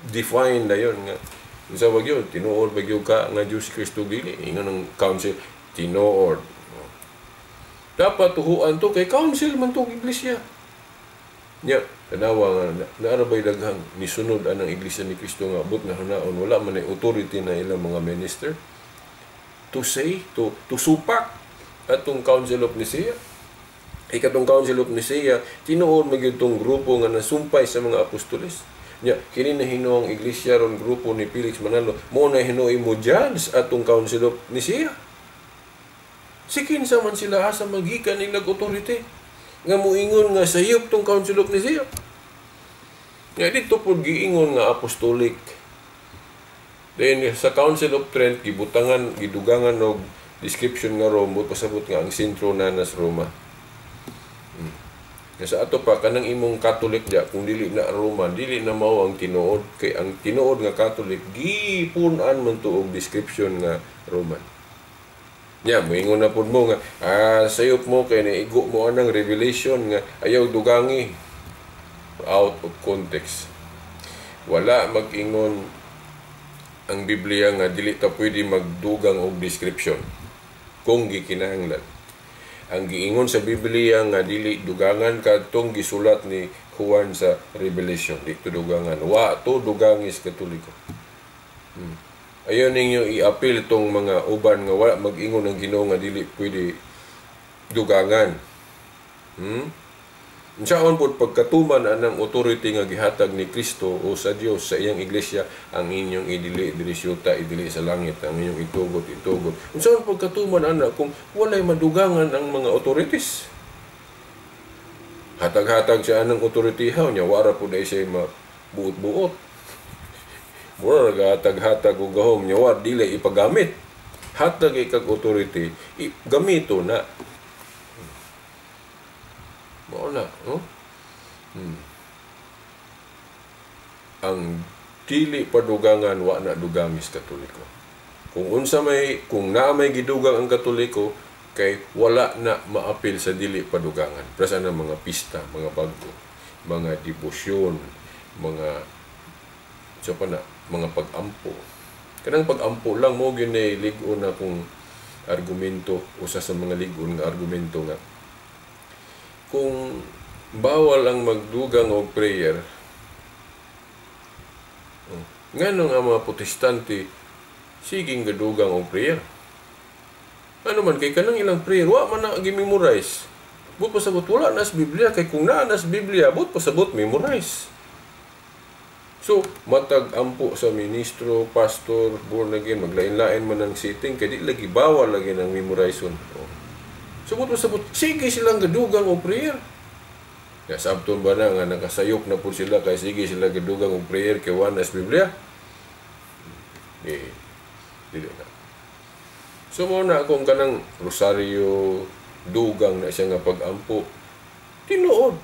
define na yon nga unsa ba gyud, tinuod ba gyud ka nga Diyos si Kristo, dili ingon ng council. Tinuod. Dapat tuhuan to kay council man to iglesia. Nya, tanawa nga naarabay daghang nisunod anang Iglesia ni Cristo nga abot nga hunaon wala man ay authority na ilang mga minister to say to supak atong Council of Nicaea. Ikatong Council of Nicaea, tinuod man gyud tong grupo nga nasumpay sa mga apostoles. Nya, kini na hinuong iglesia ron, grupo ni Felix Manalo, mo na hinuoy mo judge atong Council of Nicaea. Si kinsa man sila, asa magikan ilag authority nga muingon nga sayop tong Council of Nicaea? Nga dito po giingon nga apostolic. Then sa Council of Trent, gibutangan, gidugangan og description nga Rome, pasabot nga ang sentro na nas Roma. Sa ato pa, kanang imong Catholic dia, kung dili na Roma, dili na mao ang tinuod, kay ang tinuod nga Catholic gipun-an man to og description nga Roman. Nya, moingon na pud mo nga sayop mo kay naigo mo anang Revelation nga ayaw dugangi. Out of context. Wala mag-ingon ang Biblia nga dili ta pwede magdugang og description kung gikinahanglan. Ang giingon sa Biblia nga dili dugangan kadtong gisulat ni Juan sa Revelation, di to dugangan. Wa to dugangis Katoliko. Ayaw ninyo i-appeal tong mga uban nga wala mag-ingon ang Ginoo nga dili pwede dugangan. Unsaon pod pagkatuman anang authority nga gihatag ni Kristo o sa Dios sa iyang iglesia, ang inyong idili diri syuta, idili sa langit, ang inyong itugot, itugot? Unsaon pagkatuman ana kung walay madugangan ang mga authorities? Hatag-hatag siya anang authority haw nya wara pud ay siya mabuot-buot. Mura nagahatag-hatag og gahom nya wa dili ipagamit. Hatag ikag authority, gamito na. Mao na, no? Ang dili padugangan, wa na dugangis Katoliko. Kung unsa may, kung naa may gidugang ang Katoliko, kay wala na maapil sa dili padugangan. Prasa na mga pista, mga bago, mga debosyon, mga sa pa na, mga pag-ampo. Kanang pag-ampo lang mo gyud nay lig-on na kung argumento, usa sa mga lig-on nga argumento nga kung bawal ang magdugang og prayer, oh, nganong ang mga Protestante siging gadugang og prayer? Ano man kay kanang ilang prayer wa man na gi-memorize. But pasabot wala na sa Biblia, kay kung naa na sa Biblia, but pasabot memorize. So matag ampo sa ministro, pastor, born again, maglain-lain man ang sitting kay di lagi bawal lagi nang memorizon. Oh. So but pasabot sige silang gadugang og prayer. Ya, sabton ba na nga nakasayop na po sila kay sige sila gadugang og prayer kay wa na sa Biblia? Eh, dili na. So mo na kung kanang rosaryo, dugang na siya nga pag-ampo, tinuod,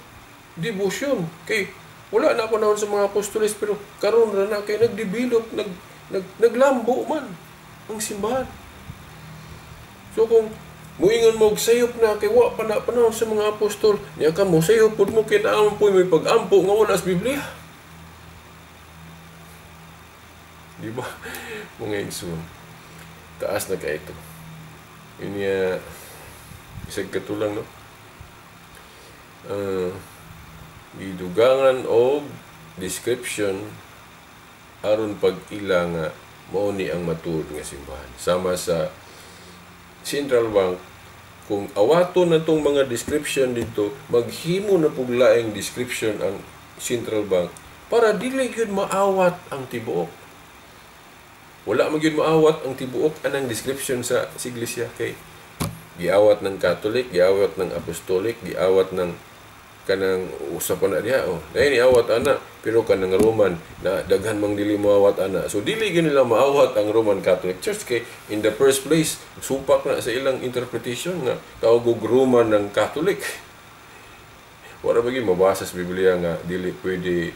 devotion, kay wala na panahon sa mga apostoles, pero karon ra na kay nagdevelop, naglambo man ang simbahan. So kung muingon mo og sayop na kay wa pa na panahon sa mga apostol, niya ka mo sayop pud mo kay naa po may pag-ampo nga wala sa Biblia. Di ba? Mga igsoon, taas na kay ito. Inya isag katulang, no? Gidugangan og description aron pag-ila nga mao ni ang matuod nga simbahan. Sama sa Central Bank, kung awato na tong mga description dito, maghimo na pug laing description ang Central Bank para dili gyud maawat ang tibuok. Wala man gyud maawat ang tibuok anang description sa iglesia kay giawat ng Catholic, giawat ng Apostolic, giawat ng kanang usa pa na diha, oh. Dahil niawat ana, pero kanang Roman na daghan mang dili moawat ana. So dili gyud nila maawat ang Roman Catholic Church kay in the first place supak na sa ilang interpretation nga tawag og Roman ng Catholic. Wala ba gyud mabasa sa Biblia nga dili pwede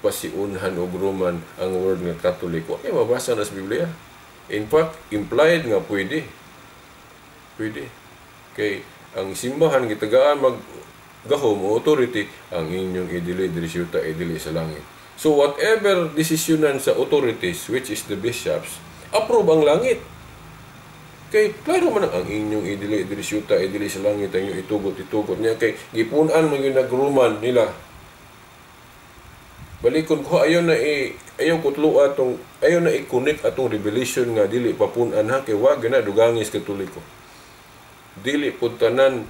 pasiunhan og Roman ang word nga Catholic? Wa kay mabasa na sa Biblia. In fact, implied nga pwede. Pwede. Kay ang simbahan gitagaan mag gahom o authority, ang inyong idili diri syuta, idili sa langit. So whatever desisyonan sa authorities, which is the bishops, approve ang langit. Kay klaro man ang inyong idili diri sa yuta, idili sa langit, ang inyong itugot itugot niya kay gipun-an man gyud nagruman nila. Balikon ko, ayaw na i ayaw kutlo atong ayaw na i-connect atong Revelation nga dili papun-an ha, kay wa gyud na dugangis Katoliko. Dili pud tanan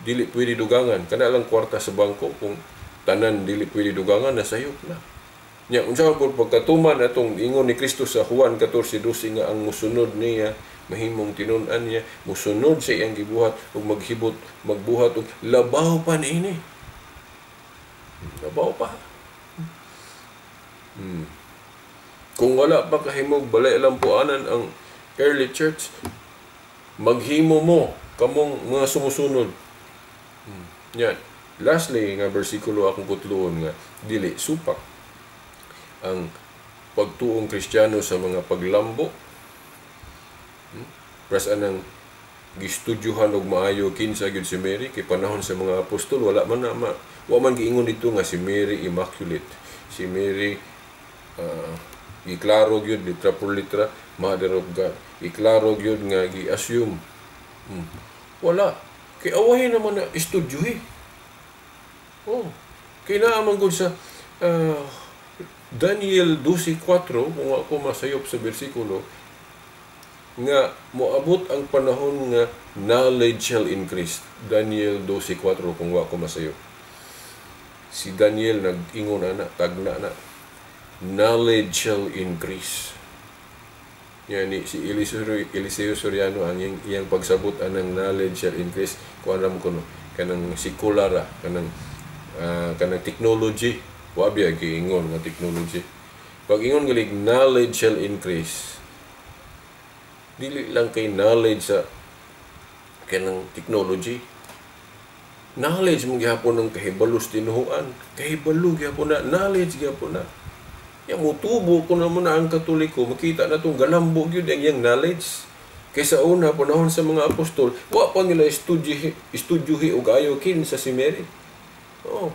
dili pwede dugangan, kana lang kwarta sa bangko, kung tanan dili pwede dugangan, nasayop na. Nya unsa pud pagkatuman atong ingon ni Kristo sa Juan 14:12 nga ang musunod niya mahimong tinun-an niya, musunod sa iyang gibuhat ug maghibot magbuhat og labaw pa niini. Labaw pa. Kung wala pa kahimog balay lampuanan ang early church, maghimo mo kamong mga sumusunod. Yan. Lastly, nga bersikulo akong kutluon nga dili supak ang pagtuong Kristiyano sa mga paglambo. Pras anang gistudyuhan og maayo kinsa gyud si Mary, kay panahon sa mga apostol wala man na wa man giingon dito nga si Mary immaculate. Si Mary giklaro gyud litra por litra Mother of God. Giklaro gyud nga gi-assume. Wala. Kay awahin naman na istudyuhi. Oh. Kay naa man gud sa Daniel 12:4, kung ako masayop sa bersikulo, nga moabot ang panahon nga knowledge shall increase. Daniel 12:4, kung wa ko masayop. Si Daniel nag-ingon ana, tagna na, knowledge shall increase. Yani si Eliseo Soriano ang iyang pagsabot anang knowledge shall increase, kuan ra mo kuno kanang sekulara, kanang kanang technology, wa biya giingon nga technology. Pag ingon galig knowledge shall increase, dili lang kay knowledge sa kanang technology. Knowledge mo gihapon ng kahibalos tinuhuan, kahibalo gihapon na, knowledge gihapon na. Ya mutubo ko na muna ang Katoliko, makita na tong galambo gyud ang iyang knowledge. Kaysa una panahon sa mga apostol, wa pa nila estudyuhi og ayo kinsa si Mary. Oh.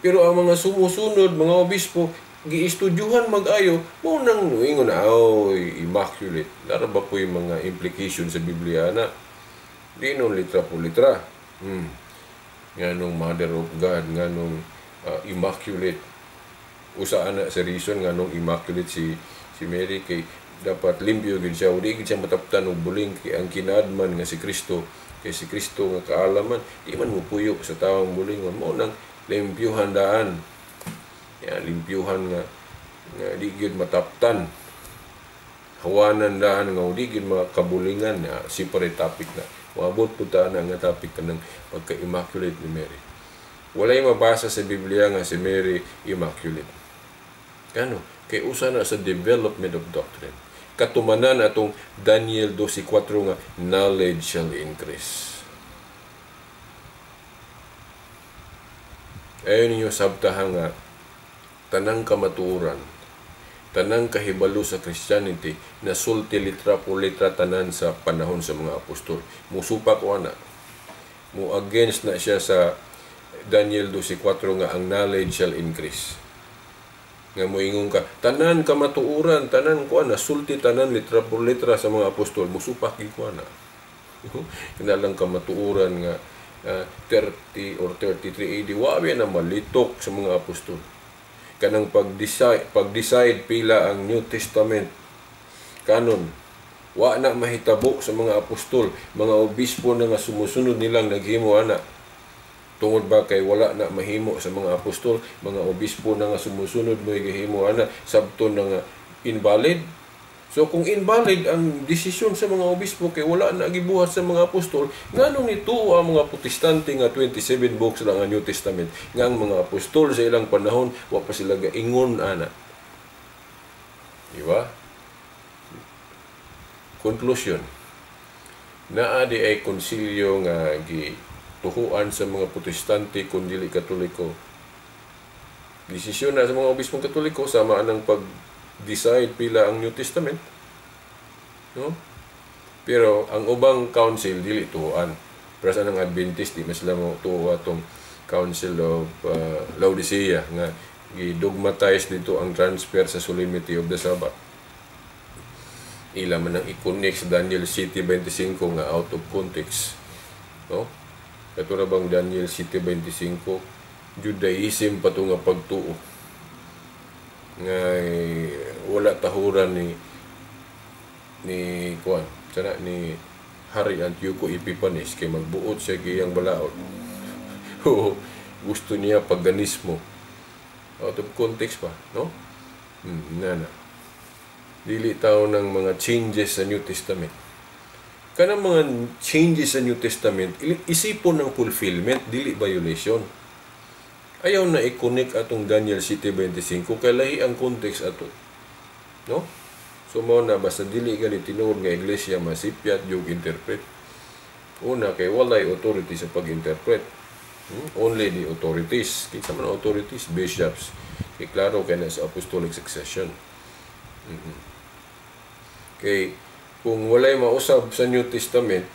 Pero ang mga sumusunod, mga obispo, giistudyuhan mag-ayo, mao nang ingon na, oy, immaculate. Lara ba po yung mga implication sa Biblia na? Di nun litra po litra. Nga nung Mother of God, nga nung immaculate. Usa ana sa reason nga nung immaculate si Mary, kay dapat limpyo gid siya, di gid siya mataptan og buling, kay ang kinaadman nga si Kristo, kay si Kristo nga kaalaman, di man mupuyo sa tawang buling, mao nang limpyuhan daan. Ya, limpyuhan nga di gyud mataptan. Hawanan daan nga di gyud makabulingan, ya, separate topic na. Moabot pud ta na nga topic kanang pagka-immaculate ni Mary. Walay mabasa sa Biblia nga si Mary immaculate. Kano? Kay usa na sa development of doctrine. Katumanan atong Daniel 12:4 nga knowledge shall increase. Ayon ninyo sabtahan nga tanang kamatuoran, tanang kahibalo sa Christianity nasulti litra por litra tanan sa panahon sa mga apostol. Musupak ko ana. Mu against na siya sa Daniel 12:4 nga ang knowledge shall increase. Nga moingon ka, tanan kamatuoran, tanan kuan nasulti tanan litra por litra sa mga apostol, musupak gyud ko ana. Kinalang kamatuoran nga 30 or 33 AD, wa na malitok sa mga apostol. Kanang pag-decide pila ang New Testament canon, wa na mahitabo sa mga apostol, mga obispo na nga sumusunod nilang naghimo ana. Tungod ba kay wala na mahimo sa mga apostol, mga obispo na nga sumusunod mo gihimo ana, sabton na nga invalid. So kung invalid ang desisyon sa mga obispo kay wala na gibuhat sa mga apostol, nganong nituo ang mga Protestante nga 27 books lang ang New Testament, nga ang mga apostol sa ilang panahon wa pa sila gaingon ana. Di ba? Conclusion. Naa di ay konsilyo nga gi tuhuan sa mga Protestante kun dili Katoliko. Desisyon na sa mga obispong Katoliko sama anang pag-decide pila ang New Testament. No? Pero ang ubang council dili tuhuan. Pero sa nang Adventist di mas sila mo tuo atong Council of Laodicea nga gi-dogmatize dito ang transfer sa solemnity of the Sabbath. Ila man ang i-connect sa Daniel 7:25 nga out of context. No? Kato ra bang Daniel 7:25, Judaism pa to nga pagtuo. Nga wala tahuran ni kuan, sana ni Hari Antioco Epiphanes kay magbuot siya iyang balaod. Gusto niya paganismo. Out of context pa, no? Na na. Dili tao ng mga changes sa New Testament. Kanang mga changes sa New Testament, isipon ng fulfillment, dili violation. Ayaw na i-connect atong Daniel 7:25 kay lahi ang context ato. No? So mao na basta dili gani tinuod nga iglesia masipyat yung interpret. Una kay walay authority sa pag-interpret. Only the authorities. Kinsa man authorities? Bishops. Kay klaro kay na sa apostolic succession. Kay kung walay mausab sa New Testament,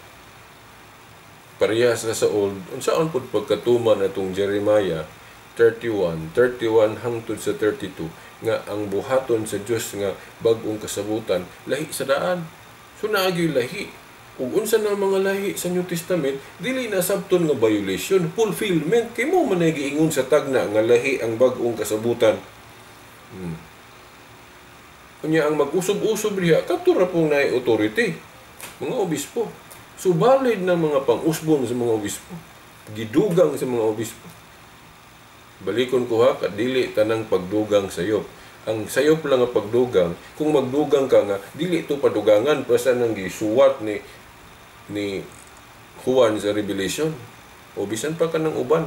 parehas na sa Old, unsaon pud pagkatuman atong Jeremiah 31:31 hangtod sa 32 nga ang buhaton sa Dios nga bag-ong kasabutan lahi sa daan. So naagyoy lahi. Ug unsa na mga lahi sa New Testament, dili na sabton nga violation, fulfillment kay mo man giingon sa tagna nga lahi ang bag-ong kasabutan. Unya ang mag-usob-usob diha kadto ra pong naay authority, mga obispo. So valid na mga pang-usbon sa mga obispo, gidugang sa mga obispo. Balikon ko ha, kadili tanang pagdugang sayop. Ang sayop lang nga pagdugang, kung magdugang ka nga, dili ito padugangan, basta nang gisuwat ni Juan sa Revelation. O bisan pa ka ng uban,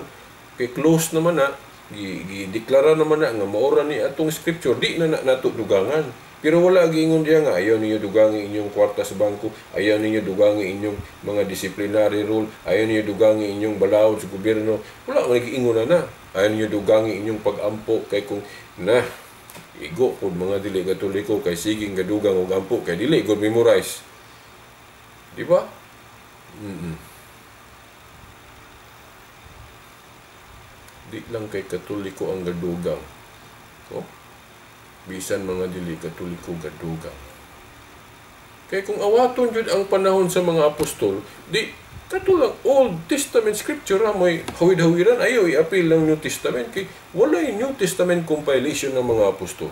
kay close naman na, gideklara naman na nga maora ni atong scripture, di na nato dugangan. Pero wala giingon diya nga ayaw ninyo dugangi inyong kwarta sa bangko, ayaw ninyo dugangi inyong mga disciplinary rule, ayaw ninyo dugangi inyong balaod sa gobyerno. Wala man giingon na na. Ayaw ninyo dugangi inyong pag-ampo kay kung na igo pud mga dili Katoliko kay siging gadugang og ampo kay dili gud memorize. Di ba? Di lang kay Katoliko ang gadugang. Oh? Bisan mga dili Katoliko gadugang. Kay kung awaton jud ang panahon sa mga apostol, di katulang Old Testament scripture ra may hawid-hawiran, ayaw i-appeal lang New Testament kay walay New Testament compilation ng mga apostol.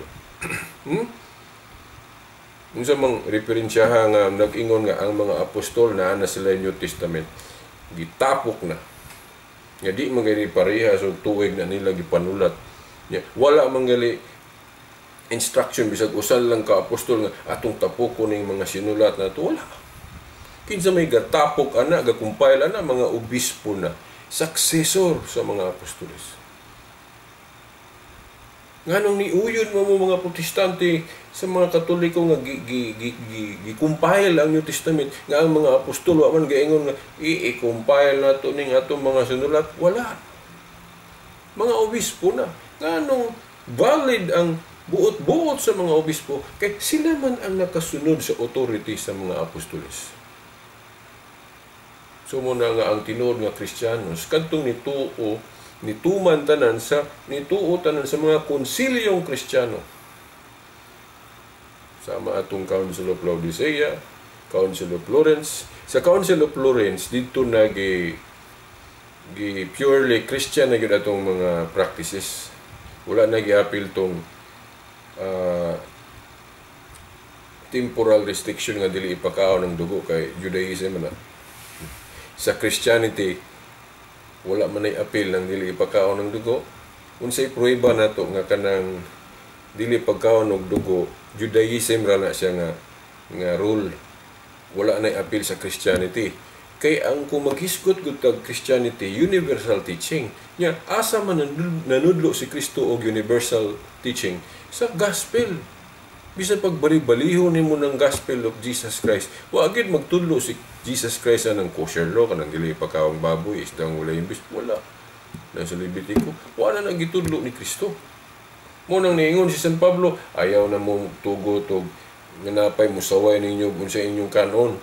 Unsa mang referensyaha nga nag-ingon nga ang mga apostol naa na sila New Testament, gitapok na. Nga di man gani pareha sa tuig na nila gipanulat. Nya wala man gali instruction bisag usal lang ka apostol nga atong tapokon ning mga sinulat na to, wala. Kinsa may gatapok ana, gakumpile ana, mga obispo na, successor sa mga apostoles. Nganong niuyon mo mo mga Protestante sa mga Katoliko nga gi-compile ang New Testament, nga ang mga apostol wa man gaingon nga i-compile nato ning atong mga sinulat, wala. Mga obispo na. Nganong valid ang buot-buot sa mga obispo kay sila man ang nakasunod sa authority sa mga apostoles. So muna nga ang tinuod nga Kristiyanos kadtong nituo nituman tanan sa nituo tanan sa mga konsilyong Kristiyano. Sama atong Council of Laodicea, Council of Florence. Sa Council of Florence didto na gi purely Christian na gyud atong mga practices. Wala na giapil tong temporal restriction nga dili ipakaon ng dugo kay Judaism na. Sa Christianity wala man ay apil ng dili ipakaon ng dugo. Unsay prueba nato nga kanang dili pagkaon og dugo, Judaism ra na siya nga rule. Wala nay apil sa Christianity. Kay ang kung maghisgot gud tag Christianity, universal teaching. Nya asa man nanudlo si Kristo og universal teaching? Sa gospel. Bisan pagbali-balihon nimo ng gospel of Jesus Christ, wa gyud magtudlo si Jesus Christ anang kosher law kanang dili ipakaong baboy, isdang walay imbis, wala. Nang sa Levitico, wala na gitudlo ni Kristo. Mo nang niingon si San Pablo, ayaw na mo tugot og nganapay musaway ninyo unsa inyong kanon.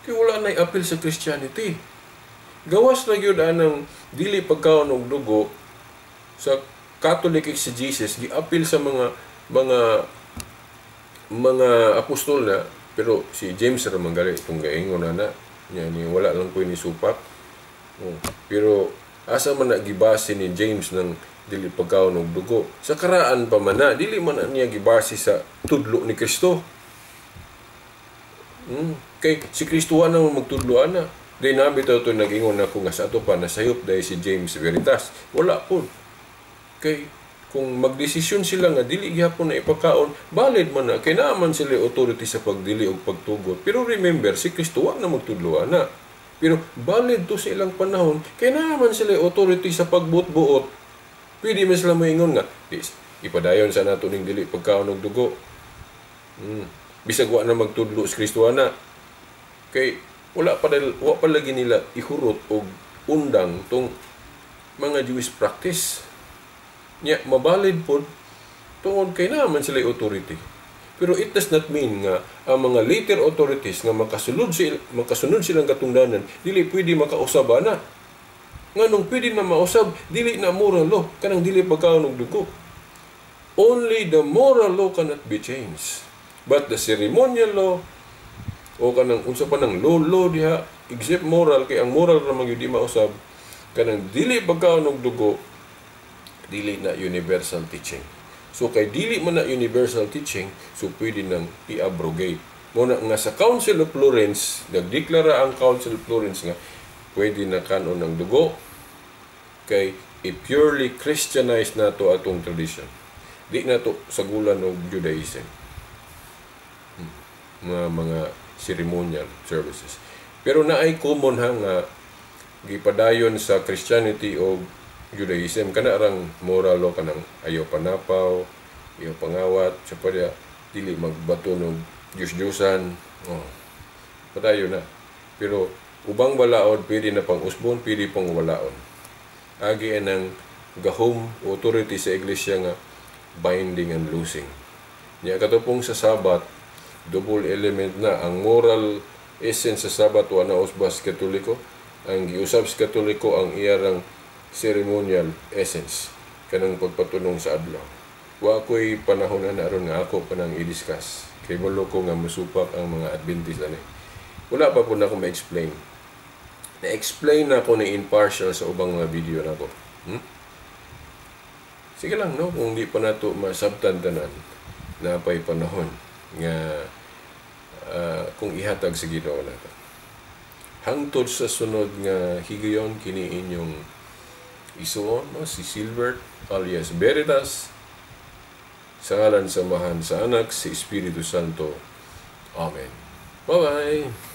Kay wala nay apil sa Christianity. Gawas na gyud anang dili pagkaon og dugo sa Catholic exegesis, giapil sa mga apostol na Pero si James ra man gali itong gaingon ana nya ni, wala lang ko'y ni supak. Oh. Pero asa man na gibase ni James ng dili pagkaon og dugo? Sa karaan pa man na, dili man na niya gibase sa tudlo ni Kristo. Kay si Kristo wa na magtudlo ana. Di na bitaw to nag-ingon ako nga sa ato pa nasayop dahil si James Veritas. Wala po. Kay kung magdesisyon sila nga dili gihapon na ipakaon, valid man na kay naa man sila authority sa pagdili og pagtugot. Pero remember, si Kristo wa na magtudlo ana. Pero valid to sa ilang panahon kay naa man sila authority sa pagbuot-buot. Pwede man sila moingon nga, di, ipadayon sa nato ning dili pagkaon og dugo. Bisag wa na magtudlo si Kristo ana. Kay wala pa dahil, wa pa lagi nila ihurot og undang tong mga Jewish practice. Nya mabalid pod tungod kay naa man sila authority. Pero it does not mean nga ang mga later authorities nga makasunod silang katungdanan dili pwede makausab ana. Nganong pwede na mausab, dili na moral law kanang dili pagkaon og dugo. Only the moral law cannot be changed. But the ceremonial law o kanang unsa pa nang law diha except moral, kay ang moral ra man gyud di mausab, kanang dili pagkaon og dugo dili na universal teaching. So kay dili man na universal teaching, so pwede nang i-abrogate. Mo na nga sa Council of Florence, nagdeklara ang Council of Florence nga pwede na kanon ng dugo kay i-purely Christianize nato atong tradition. Di na to sagulan og Judaism. Mga ceremonial services. Pero naay common ha nga gipadayon sa Christianity o Judaism, kana rang moral law, kanang ayaw panapaw, ayaw pangawat, sa pa dili magbato og Diyos-Diyosan. Oh. Padayon na. Pero ubang balaod pwede na pang usbon, pwede pang walaon. Agi ang gahom authority sa iglesia nga binding and loosing. Nya katupong sa Sabat, double element na ang moral essence sa Sabat, wa na usbas Katoliko. Ang giusab sa Katoliko ang iyarang ceremonial essence kanang pagpatunong sa adlaw. Wa ko'y panahon na aron nga ako pa nang i-discuss. Kay mulo ko nga musupak ang mga Adventist ani. Wala pa po na ako ma-explain. Na-explain na ako ni impartial sa ubang mga video nako. Sige lang, no, kung di pa nato masabtan tanan, napay panahon nga kung ihatag sa Ginoo nato. Hangtod sa sunod nga higayon, kini inyong isuon, no, si Silbert alias Veritas, sa ngalan sa Amahan, sa Anak, sa Espiritu Santo. Amen. Bye-bye!